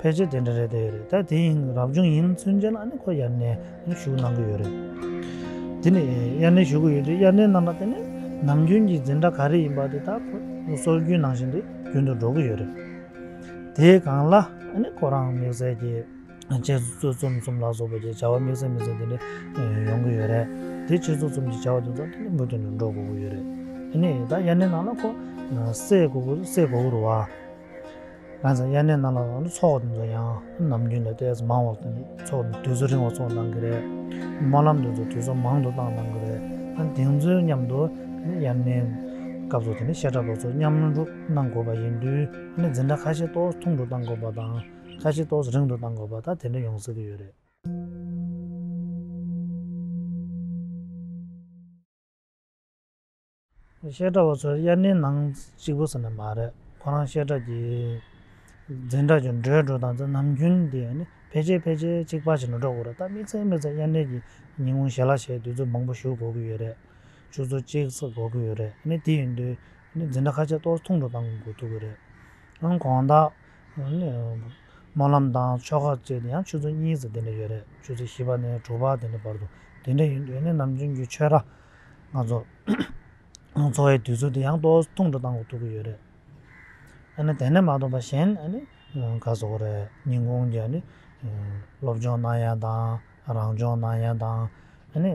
ཕལ་ཆེར་དེ་འདྲ་རེད་དེ་ཡོད་རེད། ད་དེ་ཡིན་རབ་བྱུང་ཡིན་ཚུན་ཆད་ལ་ཨ་ནི་ཁོ་དབྱར་གནས་ཨ་ནི་ཞུ་གནང་གི་ཡོད་རེད། དེ་ནི་དབྱར་གནས་ཞུ་གི་ཡོད་དུས་དབྱར་གནས་ནང་ལ་དེ་ནི་ནམ་རྒྱུན་གྱི་འཛིན་གྲྭ་ག་རེ་ཡིན་པ་དེ་ད་ཁོ་སྲོལ་རྒྱུན་ནང་བཞིན་དུ་རྒྱུན་དུ་འགྲོ་གི་ཡོད་རེད། དེའི་སྒང་ལ་ཨ་ནི་ཁོ་རང་དམིགས་བསལ་གྱི་འཆད་རྩོད་རྩོམ་གསུམ་ལ་སོགས་པའི་བྱ་བ་དམིགས་བསལ་དམིགས་བསལ་དེ་འདྲ་ཡོང་གི་ཡོད་རེད། དེ་འཆད་རྩོད་རྩོམ་གྱི་བྱ་བ་དེ་ཚོ་དེ་ནི་མུ་མཐུད་ནས་འགྲོ་དགོས་ཀྱི་ཡོད་རེད། ཨ་ནི་ད་དབྱར་གནས་ནང་ལ་ཁོ་སེལ་དགོས་ཀྱི་སེལ་དགོས་ཀྱི་རེད་བ། གང་ཟེར་དབྱར་གནས་ནང་ལ་ཨ་ནི་ཚོགས་དེ་ཚོ་ཡང་ནམ་རྒྱུན་ལས་ཏོག་ཙམ་མང་བ་དེ་ནི་ཚོགས་དུས་ཚོད་རིང་བ་ཚོགས་གནང་གི་རེད། སྨོན་ལམ་དེ་ཚོ་དུས་ཚོད་མང་དུ་བཏང་གནང་གི་རེད། ཨ་ནི་དེ་ཚོའི་མཉམ་དུ་ཨ་ནི་དབྱར་གནས་སྐབས་སུ་དེ་ནི་བཤད་གྲྭ་པ་ཚོ་མཉམ་རུབ་གནང་དགོས་པ་ཡིན་དུས་ཨ་ནི་འཛིན་གྲྭ་ཁ་ཤས་ཏོག་ཙམ་ཐུང་དུ་བཏང་དགོས་པ་དང་། ཁ་ཤས་ཏོག་ཙམ་རིང་དུ་བཏང་དགོས་པ་ད་དེ་འདྲ་ཡོང་སྲིད་ཀྱི་ཡོད་རེད། བཤད་གྲྭ་བ་ཚོ་དབྱར་གནས་ནང་གཅིག་པུ་ཟེར་ན་མ་རེད། ཁོ་རང་བཤད་གྲྭ་གི་འཛིན་གྲྭ་གི་འགྲོས་འགྲོ་སྟངས་ཚོ་ནམ་རྒྱུན་དེ་ནི་ཕལ་ཆེར་ཕལ་ཆེར་གཅིག་པ་ཞིག་ཏུ་འགྲོ་དགོས་རེད། ད་དམིགས་བསལ་དམིགས་བསལ་དབྱར་གནས་ཀྱི་ཉིན་གུང་ཞལ་ལག་བཞེས་དུས་ཚོད་མང་པོ་ཞུ་དགོས་ཀྱི་ཡོད་རེད། ཆུ་ཚོད་གཅིག་ཙམ་འགོར་གྱི་ཡོད་རེད། ཨ་ནི་དེ་ཡིན་དུས་ཨ་ནི་འཛིན་གྲྭ་ཁ་ཤས་ཏོག་ཙམ་ཐུང་དུ་བཏང་དགོས་ཐུག་གི་རེད། ཨང་དགོང་དག་ཨ་ནི་སྨོན་ལམ་དང་ཆོ་ག་བཅས་ཏེ་ཡང་ཆུ་ཚོད་གཉིས་ཙམ་དེ་འདྲ་ཡོད་རེད། ཆུ་ཚོད་བཞི་པ་ནས་དྲུག་པ་དེ་འདྲ་བར་དུ་དེ་འདྲ་ཡིན་དུས་ཨ་ནི་ནམ་རྒྱུན་གྱི་ཆོས་ར་ང་ཚོ་འཚོ་བའི་དུས་ཚོད་དེ་ཡང་ཏོག་ཙམ་ཐུང་དུ་བཏང་དགོས་ཐུག་གི་ཡོད་རེད། ཨ་ནི་དེ་ནས་མ་གཏོགས་པ་གཞན་ཨ་ནི་ག་ཟེར་དགོས་རེད། ཉིན་གུང་གི་ཨ་ནི་སློབ་སྦྱོང་གནང་ཡ་དང་རང་སྦྱོང་གནང་ཡ་དང་ཨ་ནི།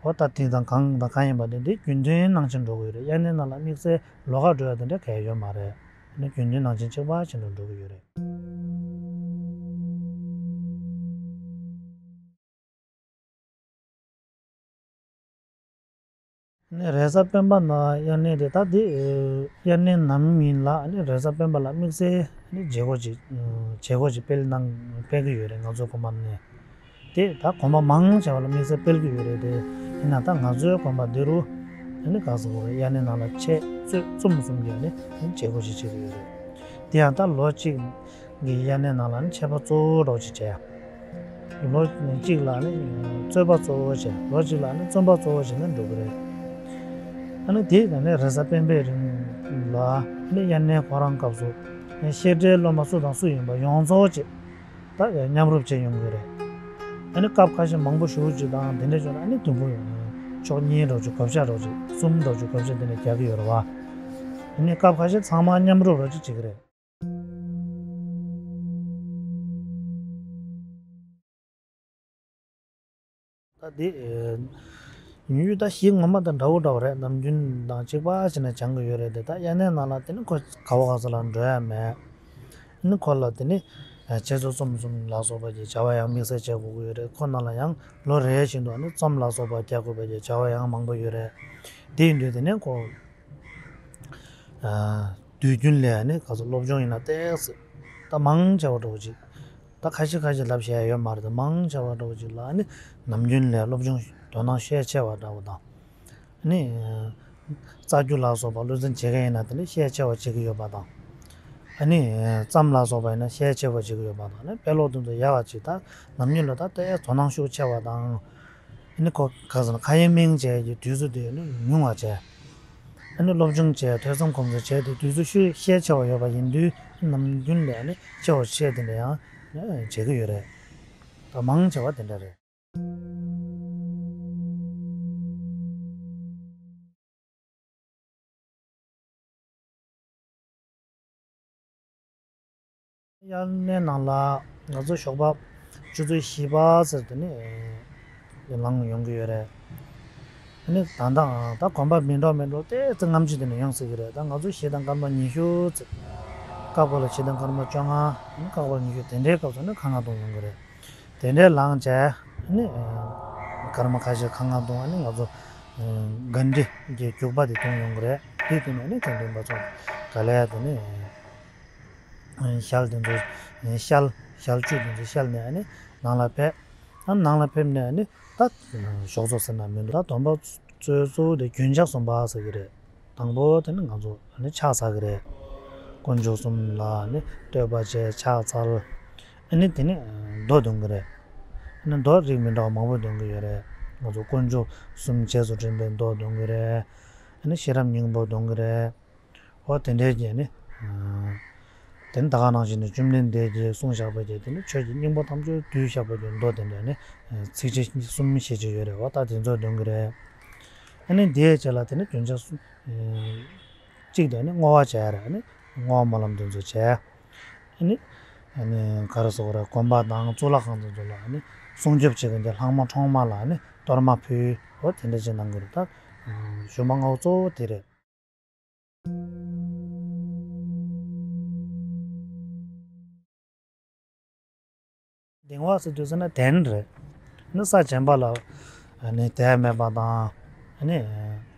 འོ་ད་དེ་དང་གང་དང་གང་ཡིན་པ་དེ་འདི་རྒྱུན་མཐུན་ནང་བཞིན་འགྲོ་གི་ཡོད་རེད། དབྱར་གནས་ནང་ལ་དམིགས་བསལ་ལོགས་ཀ་འགྲོ་ཡ་དེ་འདྲ་གང་ཡང་ཡོད་མ་རེད། ཨ་ནི་རྒྱུན་མཐུན་ནང་བཞིན་གཅིག་པ་བཞིན་དུ་འགྲོ་གི་ཡོད་རེད། ཨ་ནི་རེས་གཟའ་སྤེན་པ་ནང་དབྱར་གནས་དེ་ད་འདི་དབྱར་གནས་ནམ་ཡིན་ལ་ཨ་ནི་རེས་གཟའ་སྤེན་པ་ལ་དམིགས་བསལ་ཨ་ནི་བྱེད་སྒོ་ཅིག་བྱེད་སྒོ་ཅིག་སྤེལ་གནང་སྤེལ་གི་ཡོད་རེད། ང་ཚོ་དགོན་པ་ནས། དེ་ད་དགོན་པ་མང་ཆེ་བ་ལ་དམིགས་བསལ་སྤེལ་གྱི་ཡོད་རེད་དེ། ཡིན་ན་ད་ང་ཚོའི་དགོན་པ་འདི་རུ་ཨ་ནི་ག་ཟེར་དགོས་རེད། དབྱར་གནས་ནང་ལ་འཆད་རྩོད་རྩོམ་གསུམ་གྱི་ཨ་ནི་བྱེད་སྒོ་ཞིག་བྱེད་ཀྱི་ཡོད་རེད། དེ་ཡང་ད་ལོ་གཅིག་གི་དབྱར་གནས་ནང་ལ་ཨ་ནི་འཆད་པ་གཙོ་བོ་འདྲ་བོ་ཅིག་བྱས། ལོ་གཅིག་ལ་ཨ་ནི་རྩོད་པ་གཙོ་བོ་བྱས། ལོ་གཅིག་ལ་ཨ་ནི་རྩོམ་པ་གཙོ་བོ་བྱས་ནས་འགྲོ་གི་རེད། ཨ་ནི་དེ་ཡིན་ན་རེས་གཟའ་སྤེན་པའི་རིང་ལ་ཨ་ནི་དབྱར་གནས་ཁོ་རང་སྐབས་སུ་ཨ་ནི་བཤད་གྲྭའི་སློབ་མ་སུ་དང་སུ་ཡིན་པ་ཡོངས་རྫོགས་ཅིག་ད་མཉམ་རུབ་བྱས་ཡོང་གི་རེད། ཨ་ནི་སྐབས་ཁ་ཤས་མང་པོ་ཞེ་པོ་ཅིག་དང་དེ་འདྲ་བྱུང་ན་ཨ་ནི་དུམ་བུ་ཕྱོགས་གཉིས་འདྲ་བོ་ཅིག་བགོ་བཤའ་འདྲ་བོ་ཅིག་གསུམ་འདྲ་བོ་ཅིག་བགོ་བཤའ་དེ་འདྲ་རྒྱག་གི་ཡོད་རེད་བ། ཨ་ནི་སྐབས་ཁ་ཤས་ཚང་མ་མཉམ་རུབ་འདྲ་བོ་ཅིག་བྱེད་ཀྱི་རེད། ད་འདི་ཉུང་ཉུང་ད་གཞི་ངོ་མ་དང་འདྲ་བོ་འདྲ་བོ་རེད། ནམ་རྒྱུན་དང་གཅིག་པ་བྱས་ནས་སྦྱང་གི་ཡོད་རེད་དེ། ད་དབྱར་གནས་ནང་ལ་དེ་ནི་ཁོ་ག་བ་ག་ས་ལ་འགྲོ་ཡ་མེད། ཨ་ནི་ཁོ་ལ་དེ་ནི་འཆད་རྩོད་རྩོམ་གསུམ་ལ་སོགས་པ་གི་བྱ་བ་ཡང་དམིགས་བསལ་བྱེད་དགོས་ཀྱི་ཡོད་རེད། ཁོ་ན་ལ་ཡང་ལོ་རེ་བཞིན་དུ་ཨ་ནི་རྩོམ་ལ་སོགས་པ་རྒྱག་དགོས་པའི་གི་བྱ་བ་ཡང་མང་པོ་ཡོད་རེད། དེ་ཡིན་དུས་དེ་ནས་ཁོ་དུས་རྒྱུན་ལ་ཨ་ནི་ག་ཚོད་སློབ་སྦྱོང་ཡིན་ན་ཏོག་ཙམ་ད་མང་ཆེ་བ་འདྲ་བོ་ཅིག་ད་ཁ་ཤས་ཁ་ཤས་ལབ་བཤད་ཡ་ཡོད་མ་རེད་དེ། མང་ཆེ་བ་འདྲ་བོ་ཅིག་ལ་ཨ་ནི་ནམ་རྒྱུན་ལ་སློབ་སྦྱོང་དོ་སྣང་ཤས་ཆེ་བ་འདྲ་བོ་དང་། ནི། རྩ་རྒྱུ་ལ་སོགས་པ་བློ་འཛིན་བྱེད་མཁན་ཡིན་ན་དེ་ནི་ཤས་ཆེ་བ་བྱེད་ཀྱི་ཡོད་པ་དང་། ཨ་ནི་རྩམ་ལ་སོགས་པ་ཡིན་ན་ཤས་ཆེ་བ་བྱེད་ཀྱི་ཡོད་པ་དང་ནི་དཔེ་ཀློག་དེ་ཚོ་ཡག་པ་ཅིག་ད་ནམ་རྒྱུན་ལ་ད་ལྟ་ཡ་དོ་སྣང་ཤུགས་ཆེ་བ་དང་། ཨ་ནི་ཁོ་ག་ཟེར་ན་ཁ་ཡེ་མིང་བྱས་ཀྱི་དུས་ཚོད་དེ་ནི་ཉུང་བ་བྱས། ཨ་ནི་སློབ་སྦྱོང་བྱས་ཐོས་བསམ་སྒོམ་གསུམ་བྱས་ཏེ་དུས་ཚོད་ཤུགས་ཤས་ཆེ་བ་ཡོད་པ་ཡིན་དུས་ནམ་རྒྱུན་ལས་ཨ་ནི་ཆེ་བ་བཤད་དེ་འདྲ་ཡང་བྱེད་ཀྱི་ཡོད་རེད། ད་མང་ཆེ་བ་དེ་འདྲ་རེད། དབྱར་གནས་ནང་ལ་ང་ཚོ་ཞོགས་པ་ཆུ་ཚོད་བཞི་པ་ཟེར་དེ་ནས་ལངས་ཡོང་གི་ཡོད་རེད། ཨ་ནི་ད་ལྟའང་ད་གོམ་པ་མི་འགྲོ་མི་འགྲོ་ཏོག་ཙམ་སྔ་ཕྱི་དེ་ནས་ཡོང་སྲིད་ཀྱི་རེད། ད་ང་ཚོ་བཞི་དང་སྐར་མ་ཉི་ཤུ་ཙམ། སྐབས་ཁོ་ལ་བཞི་དང་སྐར་མ་བཅོ་ལྔ། ཨ་ནི་སྐབས་ཁོ་ལ་ཉི་ཤུ་དེ་འདྲའི་སྐབས་སུ་ནི་ཁ་ང་གཏོང་ཡོང་གི་རེད། དེ་འདྲའི་ལངས་བྱས་ཨ་ནི་སྐར་མ་ཁ་ཤས་ཁ་ང་གཏོང་། ཨ་ནི་ང་ཚོ་གྷན་དྷི་གི་རྒྱུག་པ་དེ་མཐོང་ཡོང་གི་རེད། དེ་དུས་ནས་ཨ་ནི་དགེ་འདུན་པ་ཚོ་ག་ལེ་དེ་ནི་ཞལ་དེ་ཚོ་ཞལ་ཞལ་ཆུ་དེ་ཚོ་བཤལ་ནས་ཨ་ནི་ནང་ལ་ཕེབས། ཨ་ནང་ལ་ཕེབས་ནས་ཨ་ནི་ད་ཞོགས་ཚོགས་ཟེར་ན་མི་འདུག་ད་སྡོམ་པ་གཙོས་གཙོ་བོ་དེ་རྒྱུན་ཆགས་སུམ་པ་ཟེར་གྱི་རེད། དང་པོ་དེ་ནི་ང་ཚོ་ཨ་ནི་ཕྱག་འཚལ་གྱི་རེད། དཀོན་མཆོག་གསུམ་ལ་ཨ་ནི་བསྟོད་པ་བྱས་ཕྱག་འཚལ། ཨ་ནི་དེ་ནི་མདོ་འདོན་གྱི་རེད། ཨ་ནི་མདོ་རིགས་མི་འདྲ་བ་མང་པོ་འདོན་གྱི་ཡོད་རེད། ང་ཚོ་དཀོན་མཆོག་གསུམ་རྗེས་སུ་དྲན་པའི་མདོ་འདོན་གྱི་རེད། ཨ་ནི་ཤེས་རབ་སྙིང་པོ་འདོན་གྱི་རེད། འོ་དེ་འདྲའི་གྱི་ནི། དེ་ནི་ད་ག་ནང་བཞིན་དུ་བཅོམ་ལྡན་འདས་ཀྱིས་གསུངས་བཞག་པ་གྱི་དེ་ནི་ཆོས་ཀྱི་སྙིང་པོ་ཐམས་ཅད་བསྡུས་བཞག་པ་གྱི་མདོ་དེ་འདྲ་ནི་ཚིགས་བཅད་གསུམ་བཤད་ཀྱི་ཡོད་རེད་བ། ད་དེ་ཚོ་འདོན་གྱི་རེད། ཨ་ནི་དེའི་རྗེས་ལ་དེ་ནི་རྒྱུན་ཆགས་གསུམ། གཅིག་དེ་ནི་བསྔོ་བ་བྱས་རེད། ཨ་ནི་བསྔོ་བ་སྨོན་ལམ་དེ་ཚོ་བྱས། ཨ་ནི་ཨ་ནི་ག་རེ་ཟེར་དགོས་རེད། དགོན་པ་དང་གཙུག་ལག་ཁང་དེ་ཚོ་ལ་ཨ་ནི་སྲུང་སྐྱོབ་བྱེད་མཁན་གྱི་ལྷ་མོ་ཁྲོམ་མ་ལ་ཨ་ནི་གཏོར་མ་ཕུལ། འོ་དེ་འདྲ་ཅིག་གནང་གི་རེད། ད་ཞུ་མ་ང་ཚོ་གཙོ་བོ་དེ་རེད། གདན་བ་ཟེར་དུས་ཟེར་ན་གདན་རེད། ནི་ས་གཞན་པ་ལ་ནི་དད་མེད་པ་དང་ནི་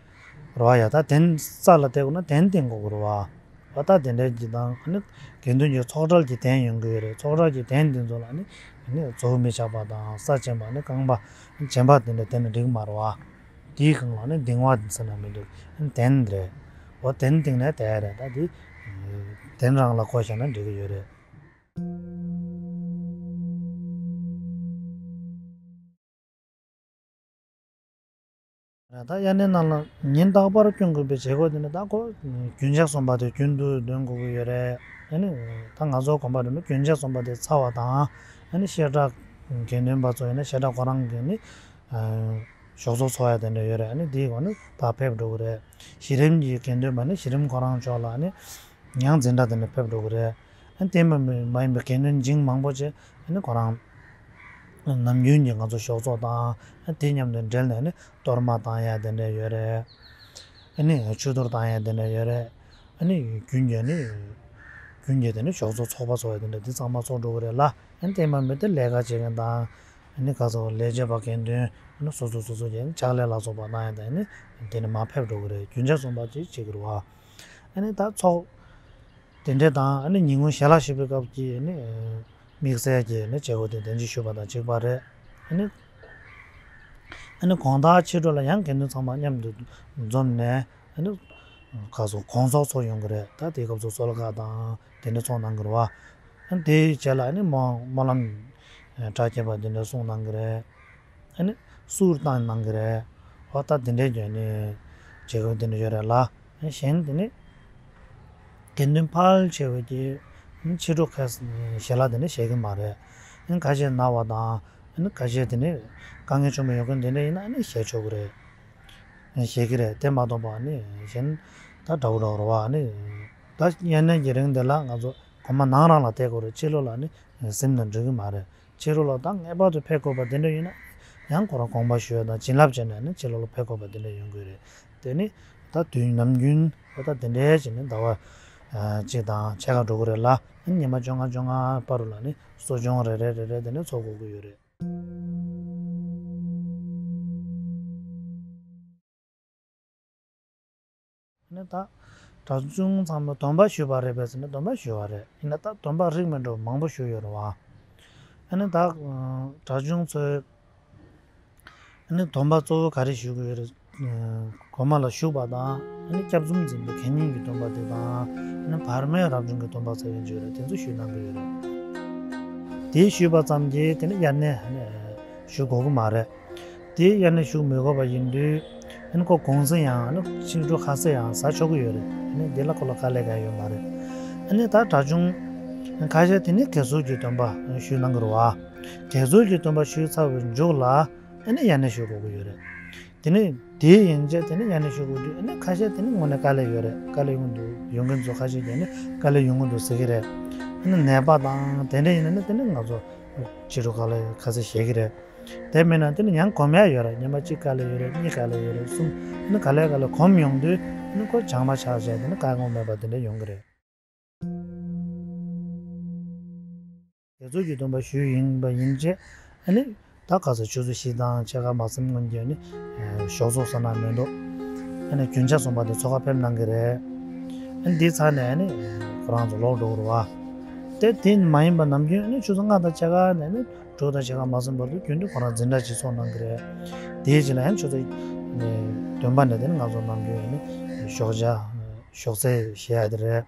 རེད་བ། ཡ་ད་གདན་ས་ལ་བསྡད་དགོས་ན་གདན་བཏིང་དགོས་ཀྱི་རེད་བ། འོ་ད་དེ་འདྲའི་གི་དང་ནི་དགེ་འདུན་གྱི་ཚོགས་གྲལ་གྱི་གདན་ཡོང་གི་ཡོད་རེད། ཚོགས་གྲལ་གྱི་གདན་འདི་ཚོ་ལ་ནི་ནི་གཙོ་བོ་མི་ཆགས་པ་དང་ས་གཞན་པ་ནི་རྐང་པ་གཞན་པ་དེ་འདྲ་བསྡད་ན་འགྲིག་མ་རེད་བ། དེའི་སྒང་ལ་ནི་གདན་བ་ཟེར་ན་མི་འདུག་གདན་རེད། འོ་གདན་བཏིང་ནས་བསྡད་རེད། ད་དེ་གདན་རང་ལ་གོ་བཞག་ན་འགྲིག་གི་ཡོད་རེད། ད་དབྱར་གནས་ནང་ལ་ཉིན་རྟག་པར་སྐྱོན་དགོས་པའི་བྱེད་སྒོ་དེ་ནི་ད་ཁོ་རྒྱུན་ཆགས་སུམ་པ་དེ་རྒྱུན་དུ་འདོན་དགོས་ཀྱི་ཡོད་རེད། ཨ་ནི་ད་ང་ཚོ་དགོན་པ་རེད་ན་རྒྱུན་ཆགས་སུམ་པ་དེ་ཚར་བ་དང་ཨ་ནི་བཤད་གྲྭ་དགེ་འདུན་པ་ཚོ་ཡིན་ན་བཤད་གྲྭ་ཁོ་རང་གི་ནི་ཞོགས་ཚོགས་འཚོགས་ཡ་དེ་འདྲ་ཡོད་རེད། ཨ་ནི་དེའི་སྒང་ནི་ད་ཕེབས་འགྲོ་གི་རེད། གཞི་རིམ་གྱི་དགེ་འདུན་པ་ནི་གཞི་རིམ་ཁོ་རང་ཕྱོགས་ལ་ཨ་ནི་ཡང་འཛིན་གྲྭ་དེ་འདྲ་ཕེབས་འགྲོ་གི་རེད། ཨ་ནི་དེ་མ་མ་ཡིན་པའི་དགེ་འདུན་འཇིང་མང་པོ་ཅིག་ཨ་ནི་ཁོ་རང་ནམ་རྒྱུན་གྱི་ང་ཚོ་ཞོགས་ཚོགས་དང་ཨ་དེ་མཉམ་དུ་འབྲེལ་ནས་ནི་གཏོར་མ་བཏང་ཡ་དེ་འདྲ་ཡོད་རེད། ཨ་ནི་ཆུ་གཏོར་བཏང་ཡ་དེ་འདྲ་ཡོད་རེད། ཨ་ནི་རྒྱུན་གྱི་ནི་རྒྱུན་གྱི་དེ་ནི་ཞོགས་ཚོགས་ཚོགས་པ་ཚོགས་ཡ་དེ་འདྲ་དེ་ཚང་མ་ཚོགས་འགྲོ་གི་རེད་ལ། ཨ་ནི་དེ་མ་མེད་དེ་ལས་ཀ་བྱེད་མཁན་དང་ཨ་ནི་ག་ཚོད་ལས་བྱེད་པ་དགེ་འདུན་ཨ་ནི་སོ་སོ་སོ་སོ་གྱི་ཕྱག་ལས་ལ་སོགས་པ་གནང་ཡ་དང་ཨ་ནི་དེ་ནི་མ་ཕེབས་འགྲོ་གི་རེད། རྒྱུན་ཆགས་སུམ་པ་ཅིག་བྱེད་ཀྱི་རེད་བ། ཨ་ནི་ད་ཚོགས་དེ་འདྲས་དང་ཨ་ནི་ཉིན་གུང་ཞལ་ལག་མཆོད་པའི་སྐབས་ཀྱི་ཨ་ནི་དམིགས་བསལ་གྱི་ཨ་ནི་བྱེད་སྒོ་དེ་དེ་འདྲས་ཞུས་པ་དང་གཅིག་པ་རེད། ཨ་ནི་ཨ་ནི་དགོང་དག་ཕྱི་དྲོ་ལ་ཡང་དགེ་འདུན་ཚང་མ་མཉམ་དུ་འཛོམས་ནས་ཨ་ནི་ག་ཚོད་དགོང་ཚོགས་ཚོགས་ཡོང་གི་རེད། ད་དེའི་སྐབས་སུ་གསོལ་ཁ་དང་དེ་འདྲས་ཚོགས་གནང་གི་རེད་བ། ཨ་ནི་དེའི་རྗེས་ལ་ཨ་ནི་སྨོན་སྨོན་ལམ་གྲ་རྒྱས་པ་དེ་འདྲས་གསུང་གནང་གི་རེད། ཨ་ནི་གསུར་བཏང་གནང་གི་རེད། འོ་ད་དེ་འདྲའི་གྱོན་ནི་བྱེད་དགོས་དེ་འདྲ་ཡོད་རེད་ལ། གཞན་དེ་ནི་དགེ་འདུན་ཕལ་ཆེ་བ་གིས་ཕྱི་དྲོ་ཁ་ཞལ་ལག་དེ་འདྲ་བཞེས་ཀྱི་མ་རེད། ཁ་ཤས་ན་བ་དང་ཁ་ཤས་དེ་ནི་དཀའ་ངལ་ཆེན་པོ་ཡོད་མཁན་དེ་འདྲ་ཡིན་ན་བཞེས་ཆོག་གི་རེད། བཞེས་ཀྱི་རེད། དེ་མ་གཏོགས་པ་ནི་གཞན་ད་འདྲ་བོ་འདྲ་བོ་རེད་བ། ནི་ད་དབྱར་གནས་ཀྱི་རིང་དེ་ལ་ང་ཚོ་དགོན་པ་ནང་རང་ལ་བསྡད་དགོས་རེད། ཕྱི་ལོགས་ལ་ནི་གཟིམ་ན་འགྲིག་གི་མ་རེད། ཕྱི་རོལ་ལ་ད་ངེས་པར་དུ་ཕེབས་དགོས་པ་དེ་འདྲ་ཡིན་ན་ཡང་ཁོ་རང་དགོངས་པ་ཞུ་ཡ་དང་བྱིན་རླབས་བྱས་ནས་ནི་ཕྱི་རོལ་ལ་ཕེབས་དགོས་པ་དེ་འདྲ་ཡོང་གི་རེད། དེ་ནི་ད་དུས་ནམ་རྒྱུན་ད་དེ་འདྲའི་བྱས་ནས་ཟླ་བ་གཅིག་དང་ཕྱེད་ཀ་འགྲོ་གི་རེད་ལ། ཉི་མ་བཅོ་ལྔ་བཅོ་ལྔ་བར་དུ་ལ་ནི་གསོ་སྦྱོང་རེ་རེ་རེ་རེ་དེ་ནི་ཚོགས་དགོས་ཀྱི་ཡོད་རེད། ནི་ད་གྲྭ་ཆུང་ཚང་མ་སྡོམ་པ་ཞུས་པ་རེད་པས་ཟེར་ན་སྡོམ་པ་ཞུས་པ་རེད། ཡིན་ན་ད་སྡོམ་པ་རིགས་མི་འདྲ་བ་མང་པོ་ཞུས་ཡོད་རེད་བ། ཨ་ནི་ད་གྲྭ་ཆུང་ཚོས་ཨ་ནི་སྡོམ་པ་གཙོ་བོ་ག་རེ་ཞུ་གི་ཡོད་རེད། གོང་མ་ལ་བཞུགས་པ་དང་། ཨ་ནི་སྐྱབས་འཛུམ་འཛིན་པའི་མཁན་སྙིང་གི་སྟོན་པ་དེ་དང་། ཨ་ནི་བར་མའི་རབ་བྱུང་གི་སྟོན་པ་ཟེར་མཁན་ཅིག་ཡོད་རེད། དེ་ཚོ་ཞུས་གནང་གི་ཡོད་རེད། དེ་ཞུས་པ་ཙམ་གྱིས་དེ་ནི་དབྱར་གནས་ཞུ་དགོས་ཀྱི་མ་རེད། དེ་དབྱར་གནས་ཞུ་མི་དགོས་པ་ཡིན་དུས། ཨ་ནི་ཁོ་གུང་སེང་ཡང་ཨ་ནི་ཕྱི་དྲོ་ཁ་ཟས་ཡང་ཟ་ཆོག་གི་ཡོད་རེད། ཨ་ནི་དེ་ལ་ཁོ་ལ་དཀའ་ལས་གང་ཡང་ཡོད་མ་རེད། ཨ་ནི་ད་གྲྭ་ཆུང་ཁ་ཤས་དེ་ནི་དགེ་ཚུལ་གྱི་སྟོན་པ་ཞུས་གནང་གི་རེད་བ། དགེ་ཚུལ་གྱི་སྟོན་པ་ཞུས་ཚར་བའི་མཇུག་ལ། ཨ་ནི་དབྱར་གནས་ཞུ་དགོས་ཀྱི་ཡོད་རེད། དེ་ནི་དེ་ཡན་ཆད་དེ་ནི་དབྱར་གནས་ཞུ་དགོས་དུས། ཨ་ནི་ཁ་ཤས་དེ་ནི་དངོས་གནས་དཀའ་ལས་ཡོད་རེད། དཀའ་ལས་ཡོང་གི་འདུག་ཡོང་མཁན་ཚོ་ཁ་ཤས་ཀྱིས་ནི་དཀའ་ལས་ཡོང་གི་འདུག་ཟེར་གྱི་རེད། ཨ་ནི་ནད་པ་དང་དེ་འདྲ་ཡིན་ན་ནི་དེ་ནི་ང་ཚོ་ཕྱི་དྲོ་དཀའ་ལས་ཁ་ཤས་བཞེས་ཀྱི་རེད། དེ་མིན་ན་དེ་ནི་ཡང་གོམས་ཡ་ཡོད་རེད། ཉི་མ་གཅིག་དཀའ་ལས་ཡོད་རེད། གཉིས་དཀའ་ལས་ཡོད་རེད། གསུམ། ཨ་ནི་ག་ལེ་ག་ལེ་གོམས་ཡོང་དུས། ཨ་ནི་ཁོ་བྱང་མ་ཆགས་བྱས་དེ་ནི་དཀའ་ངལ་མེད་པ་དེ་འདྲ་ཡོང་གི་རེད། དགེ་ཚུལ་གྱི་སྟོན་པ་ཞུས་ཡིན་པ་ཡིན་ཚེ། ཨ་ནི་ད་ག་ས་ཆུ་ཚོད་བཞི་དང་ཕྱེད་ཀ་མ་ཟིན་སྔོན་གྱི་ཨ་ནི་ཞོགས་ཚོགས་ཟེར་ན་མི་འདུག་ཨ་ནི་རྒྱུན་ཆགས་གསུམ་པ་དེ་ཚོགས་ཁ་ཕེབས་གནང་གི་རེད། ཨ་ནི་འདི་ཚར་ནས་ཨ་ནི་ཁོ་རང་ཚོ་ལོག་འགྲོ་གི་རེད་བ། དེ་དེ་མ་ཡིན་པ་ནམ་རྒྱུན་ཨ་ནི་ཆུ་ཚོད་ལྔ་དང་ཕྱེད་ཀ་ནས་ཨ་ནི་དྲུག་དང་ཕྱེད་ཀ་མ་ཟིན་བར་དུ་རྒྱུན་དུ་ཁོ་རང་འཛིན་གྲྭ་ཅིག་ཚོགས་གནང་གི་རེད། དེའི་རྗེས་ལ་ཡང་ཆུ་ཚོད་བདུན་པ་ནས་དེ་ནི་ང་ཚོ་ནམ་རྒྱུན་ཨ་ནི་ཞོགས་ཇ་ཞོགས་ཟས་བཞེས་ཡ་དེ་རེད།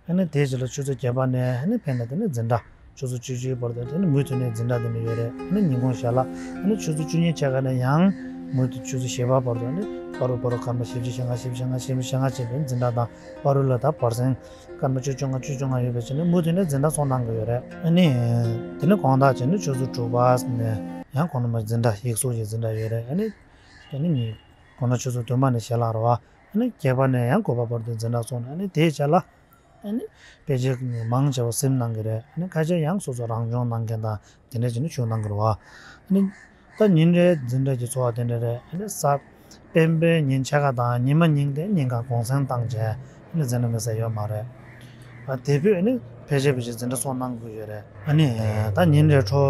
ཨ་ནི་དེའི་རྗེས་ལ་ཆུ་ཚོད་བརྒྱད་པ་ནས་ཨ་ནི་ཕེབས་ནས་དེ་ནི་འཛིན་གྲྭ་ཆུ་ཚོད་བཅུ་གཅིག་བར་དུ་དེ་ནི་མུ་མཐུད་ནས་འཛིན་གྲྭ་དེ་ནི་ཡོད་རེད། ཨ་ནི་ཉིན་གུང་ཞལ་ལག་ཨ་ནི་ཆུ་ཚོད་བཅུ་གཉིས་ཕྱེད་ཀ་ནས་ཡང་མུ་མཐུད་ཆུ་ཚོད་བཞི་པ་བར་དུ། ཨ་ནི་བར་དུ་བར་དུ་སྐར་མ་བཞི་བཅུ་ཞེ་ལྔ། བཞི་བཅུ་ཞེ་ལྔ། བཞི་བཅུ་ཞེ་ལྔ་བྱས་པའི་འཛིན་གྲྭ་དང་། བར་དུ་ལ་ད་བར་གསེང་སྐར་མ་བཅུ་བཅོ་ལྔ། བཅུ་བཅོ་ལྔ་ཡོད་པའི་ཆ་ནས་མུ་མཐུད་ནས་འཛིན་གྲྭ་ཚོགས་གནང་གི་ཡོད་རེད། ཨ་ནི་དེ་ནི་དགོང་དག་བྱས་ནས་ཆུ་ཚོད་དྲུག་པ་ནས་ཡང་དགོང་དག་མ་འཛིན་གྲྭ་ཡིག་གཟུགས་ཀྱི་འཛིན་གྲྭ་ཡོད་རེད། ཨ་ནི་དེ་ནི་ཉིན་དགོང་དག་ཆུ་ཚོད་བདུན་པ་ནས་ཞལ་ལག་རེད་བ། ཨ་ནི་བརྒྱད་པ་ནས་ཡང་དགུ་པ་བར་དུ་འཛིན་གྲྭ་ཚོགས་ནས། ཨ་ནི་དེའི་རྗེས་ལ་ཨ་ནི་ཕལ་ཆེར་མང་ཆེ་བ་གཟིམ་གནང་གི་རེད། ཨ་ནི་ཁ་ཤས་ཡང་སོ་སོ་རང་སྦྱོང་གནང་མཁན་དང་དེ་འདྲ་བྱས་ནས་བཞུགས་གནང་གི་རེད་བ། ཨ་ནི་ད་ཉིན་རེའི་འཛིན་གྲྭ་གི་འཚོ་བ་དེ་འདྲ་རེད། ཨ་ནི་གཟའ་སྤེན་པའི་ཉིན་ཕྱེད་ཀ་དང་ཉི་མ་ཉིན་དེ་ཉིན་གང་གུང་སེང་བཏང་བྱས། ཨ་ནི་འཛིན་གྲྭ་དམིགས་བསལ་ཡོད་མ་རེད། ཨ་དེ་དུས་ཨ་ནི་ཕལ་ཆེར་ཕལ་ཆེར་འཛིན་གྲྭ་ཚོགས་གནང་དགོས་ཡོད་རེད། ཨ་ནི་ད་ཉིན་རེའི་འཕྲོ་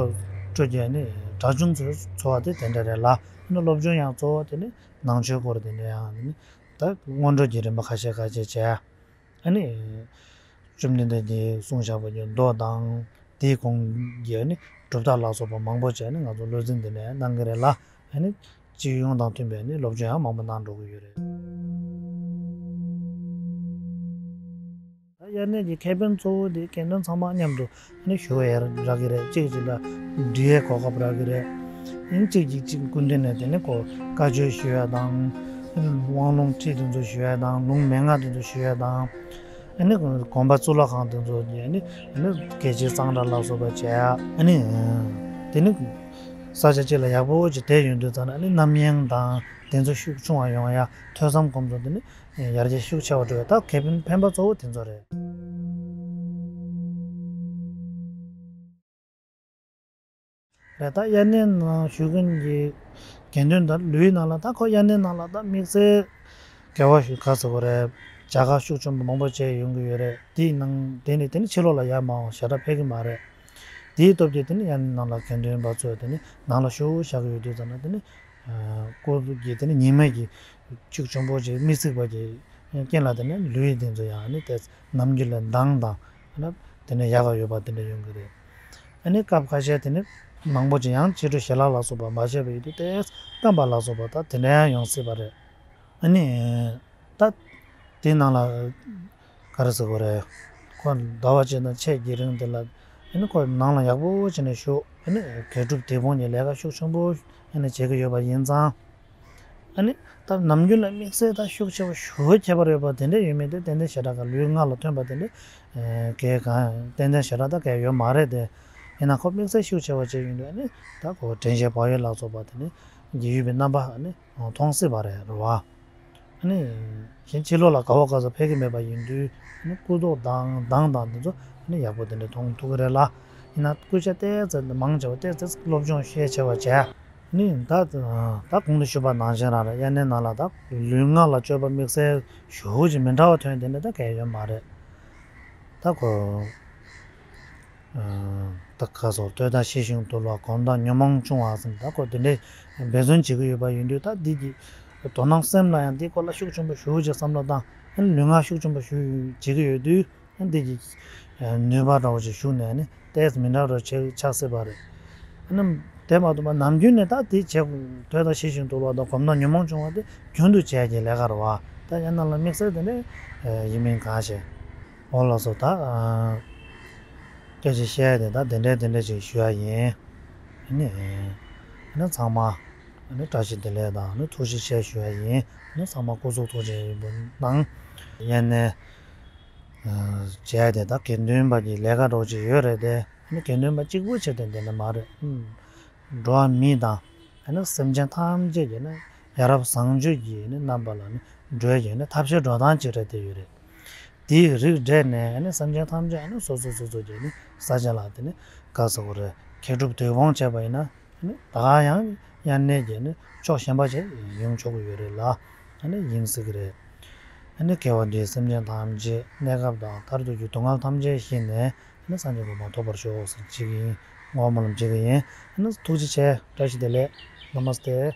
འཕྲོད་ཀྱི་ཨ་ནི་གྲྭ་ཆུང་ཚོའི་འཚོ་བ་དེ་དེ་འདྲ་རེད་ལ། ཨ་ནི་སློབ་སྦྱོང་ཡང་གཙོ་བོ་དེ་ནི་ནང་ཆོས་སྐོར་དེ་འདྲ། ཡང་ཨ་ནི་ད་སྔོན་འགྲོ་གི་རིམ་པ་ཁ་ཤས་ཁ་ཤས་བྱས། ཨ་ནི་བཅོམ་ལྡན་འདས་ཀྱིས་གསུངས་བཞག་པ་གི་མདོ་དང་། དེའི་གོང་གི་ཨ་ནི་གྲུབ་མཐའ་ལ་སོགས་པ་མང་པོ་བྱས་ནས་ང་ཚོ་བློ་འཛིན་དེ་ནས་གནང་གི་རེད་ལ། ཨ་ནི་སྤྱི་ཡོངས་དང་མཐུན་པའི་ཨ་ནི་སློབ་སྦྱོང་ཡང་མང་པོ་གནང་འགྲོ་གི་ཡོད་རེད། ད་དབྱར་གནས་ཀྱི་ཁེ་ཕན་གཙོ་བོ་དེ་དགེ་འདུན་ཚང་མ་མཉམ་དུ་ཨ་ནི་བཞུགས་ཡ་རག་གི་རེད། གཅིག་གཅིག་ལ་འདྲི་ཡའི་གོ་སྐབས་རག་གི་རེད། ཨ་ནི་གཅིག་གིས་གཅིག་སྐུ་མདུན་ནས་དེ་ནི་ཁོ་བཀའ་ཆོས་ཞུ་ཡ་དང་། ཨ་ནི་དབང་ལུང་ཁྲིད་དེ་ཚོ་ཞུ་ཡ་དང་། ལུང་མན་ངག་དེ་ཚོ་ཞུ་ཡ་དང་། ཨ་ནི་དགོན་པ་གཙུག་ལག་ཁང་དེ་ཚོ་ནས་ཨ་ནི་ཨ་ནི་སྐད་ཆའི་གཙང་སྦྲ་ལ་སོགས་པ་བྱས། ཨ་ནི་དེ་ནི་ས་ཆ་གཅིག་ལ་ཡག་པོ་ཅིག་བསྡད་ཡོང་དུས་ཙམ་ན། ཨ་ནི་རྣམ་གཡེང་དང་དེ་ཚོ་ཤུགས་ཆུང་བ་ཡོང་ཡ། ཐོས་བསམ་སྒོམ་ཚུལ་དེ་ནི་ཡར་རྒྱས་ཤུགས་ཆེ་བ་འགྲོ་ཡ། ད་ཁེ་ཕན་ཕན་པ་གཙོ་བོ་དེ་ཚོ་རེད། རེད། ད་དབྱར་གནས་ནང་བཞུགས་མཁན་གྱི་དགེ་འདུན་དང་ལུས་ནང་ལ། ད་ཁོ་དབྱར་གནས་ནང་ལ་ད་དམིགས་བསལ་དགེ་བ་ཞུ་ག་ཟེར་དགོས་རེད། བྱ་དགའ་ཤུགས་ཆེན་པོ་མང་པོ་བྱས་ཡོང་གི་ཡོད་རེད། དེའི་ནང་དེ་ནི་དེ་ནི་ཕྱི་ལོགས་ལ་ཡར་མར་ཞེ་དྲག་ཕེབས་ཀྱི་མ་རེད། དེའི་སྟབས་ཀྱིས་དེ་ནི་དབྱར་གནས་ནང་ལ་དགེ་འདུན་པ་ཚོས་དེ་ནི་ནང་ལ་ཤོག་བཞག་གི་ཡོད་དུས་ཙམ་ན། དེ་ནི་སྐུ་གཟུགས་ཀྱི་དེ་ནི་ཉི་མ་གི་ཤུགས་ཆེན་པོ་ཅིག་མི་གཙིགས་པ་གི་རྐྱེན་ལ། དེ་ནི་ལུས་དེ་ཚོ་ཡང་ནི་དེ་ནམ་རྒྱུན་ལས་མདངས་དང་། དེ་ནི་ཡག་ག་ཡོད་པ་དེ་འདྲ་ཡོང་གི་རེད། ཨ་ནི་སྐབས་ཁ་ཤས་དེ་ནི་མང་པོ་ཅིག་ཡང་ཕྱི་དྲོ་ཞལ་ལག་ལ་སོགས་པ་མ་བྱས་པ་ཡོད་དུས། ཏོག་ཙམ་སྐམ་པ་ལ་སོགས་པ་ད་དེ་འདྲ་ཡང་ཡོང་སྲིད་པ་རེད། ཨ་ནི་ད་དེ་ནང་ལ་ག་རེ་ཟེར་དགོས་རེད། ཁོ་ཟླ་བ་གཅིག་དང་ཕྱེད་ཀྱི་རིང་དེ་ལ། ཨ་ནི་ཁོ་ནང་ལ་ཡག་པོ་བྱས་ནས་བཞུགས། ཨ་ནི་དགེ་སྒྲུབ་སྡིག་སྤོང་གི་ལས་ཀ་ཤུགས་ཆེན་པོ་ཨ་ནི་བྱེད་ཀྱི་ཡོད་པ་ཡིན་ཙང་། ཨ་ནི་ད་ནམ་རྒྱུན་ལ་དམིགས་བསལ་ད་ཤུགས་ཆེ་བ་ཞེ་པོ་ཁྱད་པར་ཡོད་པ་དེ་འདྲ་ཡོད་མེད་དེ་ཏན་ཏན་ཞེ་དྲག་ག་ལུས་ངག་ལ་ཐོན་པ་དེ་འདྲ་གལ་གང་ཏན་ཏན་ཞེ་དྲག་ད་གལ་ཡོད་མ་རེད་དེ། ཡིན་ན་ཁོ་དམིགས་བསལ་ཤུགས་ཆེ་བ་བྱས་ཡོང་དུས། ཨ་ནི་ད་ཁོ་དྲན་ཤེས་བག་ཡོད་ལ་སོགས་པ་དེ་ནི་གི་ཡོད་པའི་རྣམ་པ་ཨ་ནི་མཐོང་སྲིད་པ་རེད། རེད་བ། ཨ་ནི་གཞན་ཕྱི་ལོགས་ལ་ག་བ་ག་ས་ཕེབས་ཀྱི་མེད་པ་ཡིན་དུས། ཨ་ནི་སྐུ་མདོག་དང་མདངས་དང་དེ་ཚོ་ཨ་ནི་ཡག་པོ་དེ་འདྲ་མཐོང་ཐུབ་ཀྱི་རེད་ལ། ཡིན་ན་སྐུ་ཆ་ཏོག་ཙམ་མང་ཆེ་བ་ཏོག་ཙམ་སློབ་སྦྱོང་ཤས་ཆེ་བ་བྱས། ཨ་ནི་ད་ད་གོང་དུ་ཞུས་པ་ནང་བཞིན་རང་རེད། དབྱར་གནས་ནང་ལ་ད་ལུས་ངག་ལ་སྤྱོད་པ་དམིགས་བསལ་ཞེ་པོ་ཅིག་མི་འདྲ་བ་ཐོན་དེ་འདྲ་ད་གལ་ཡོད་མ་རེད། ད་ཁོ། ད་ཁ་སོགས་ལྟོས་དང་ཤེས་ཤིང་དུལ་བ། གོམས་དང་ཉོན་མོངས་ཆུང་བ་ཟེར། ད་ཁོ་དེ་འདྲའི་འབད་བརྩོན་བྱེད་ཀྱི་ཡོད་པ་ཡིན་དུས། ད་འདི་གི་དོ་སྣང་སེམས་ལ་ཡང་འདི་སྐོར་ལ་ཤུགས་ཆེན་པོ་ཞེ་པོ་ཅིག་བསམ་བློ་བཏང་། ཨ་ནི་ལུས་ངག་ཤུགས་ཆེན་པོ་ཞེ་པོ་བྱེད་ཀྱི་ཡོད་དུས། ཨ་ནི་འདི་གི་ནུས་པ་འདྲ་བོ་ཅིག་ཞུགས་ནས་ནི་ཏོག་ཙམ་མི་འདྲ་བ་ཆགས་ཆགས་སྲིད་པ་རེད། ཨ་ནི་ དེ་མ་གཏོགས་པ་ནམ་རྒྱུན་ནས་ད་དེ་བྱེད་དགོས་དོན་དང་ཤེས་བཞིན་དུ་ལ་དང་གོམས་དང་ཉོན་མོངས་བྱུང་བ་དེ་རྒྱུན་དུ་བྱས་ཀྱི་ལས་ཀ་རེད་བ། ད་ཡང་ན་ལ་དམིགས་བསལ་དེ་ནས་ཡིན་མིན་གང་ཞིག་འོ་ལགས་སོ། ད་སྐད་ཆ་བཤད་དེ་ད་དེ་འདྲས་དེ་འདྲས་ཅིག་ཞུ་ཡ་ཡིན། ཨ་ནི་ཨ་ནི་ཚང་མ་ཨ་ནི་བཀྲ་ཤིས་བདེ་ལེགས་དང་ཨ་ནི་ཐུགས་རྗེ་ཆེ་ཞུ་ཡ་ཡིན། ཨ་ནི་ཚང་མ་སྐུ་གཟུགས་ཐུགས་རྗེ་ཡིན་པ་གནང་། ཡིན་ནས་བྱས་ཏེ་ད་དགེ་འདུན་པ་གི་ལས་ཀ་འགྲོ་ཅིག་ཡོད་རེད་དེ། ཨ་ནི་དགེ་འདུན་པ་གཅིག་པུ་བྱས་ཏེ་འདི་འདྲ་མ་རེད། འགྲོ་བ་མི་དང་ཨ་ནི་སེམས་ཅན་ཐམས་ཅད་ཀྱི་ནི་ཡ་རབས་བཟང་སྤྱོད་ཀྱི་ནི་རྣམ་པ་ལ་ནི་འགྲོ་ཡ་གི་ནི་ཐབས་ཤེས་འགྲོ་སྟངས་ཅིག་རེད་དེ་ཡོད་རེད། དེའི་རིགས་འགྲེ་ནས་ཨ་ནི་སེམས་ཅན་ཐམས་ཅད་ཨ་ནི་སོ་སོ་སོ་སོ་ཀྱི་ནི་ས་ཆ་ལ་དེ་ནི་ག་ཟེར་དགོས་རེད། མཁས་གྲུབ་དོལ་པོ་བྱས་པ་ཡིན་ན་ཨ་ནི་ད་ག་ཡང་དབྱར་གནས་ཀྱི་ནི་ཕྱོགས་གཞན་པ་ཅིག་ཡོང་ཆོག་གི་ཡོད་རེད་ལ། ཨ་ནི་ཡིན་སྲིད་ཀྱི་རེད། ཨ་ནི་དགེ་བ་འདིས་སེམས་ཅན་ཐམས་ཅད་གནས་སྐབས་དང་མཐར་ཐུག་གི་སྡུག་བསྔལ་ཐམས་ཅད་ཞི་ནས་ཨ་ནི་སངས་རྒྱས་གོ་འཕང་ཐོབ་པར་ཤོག་ཟེར་བྱེད་ཀྱི་ཡིན། བསྔོ་སྨོན་ལམ་བྱེད་ཀྱི་ཡིན། ཨ་ནི་ཐུགས་རྗེ་ཆེ། བཀྲ་ཤིས་བདེ་ལེགས། ན་མ་སྟེ།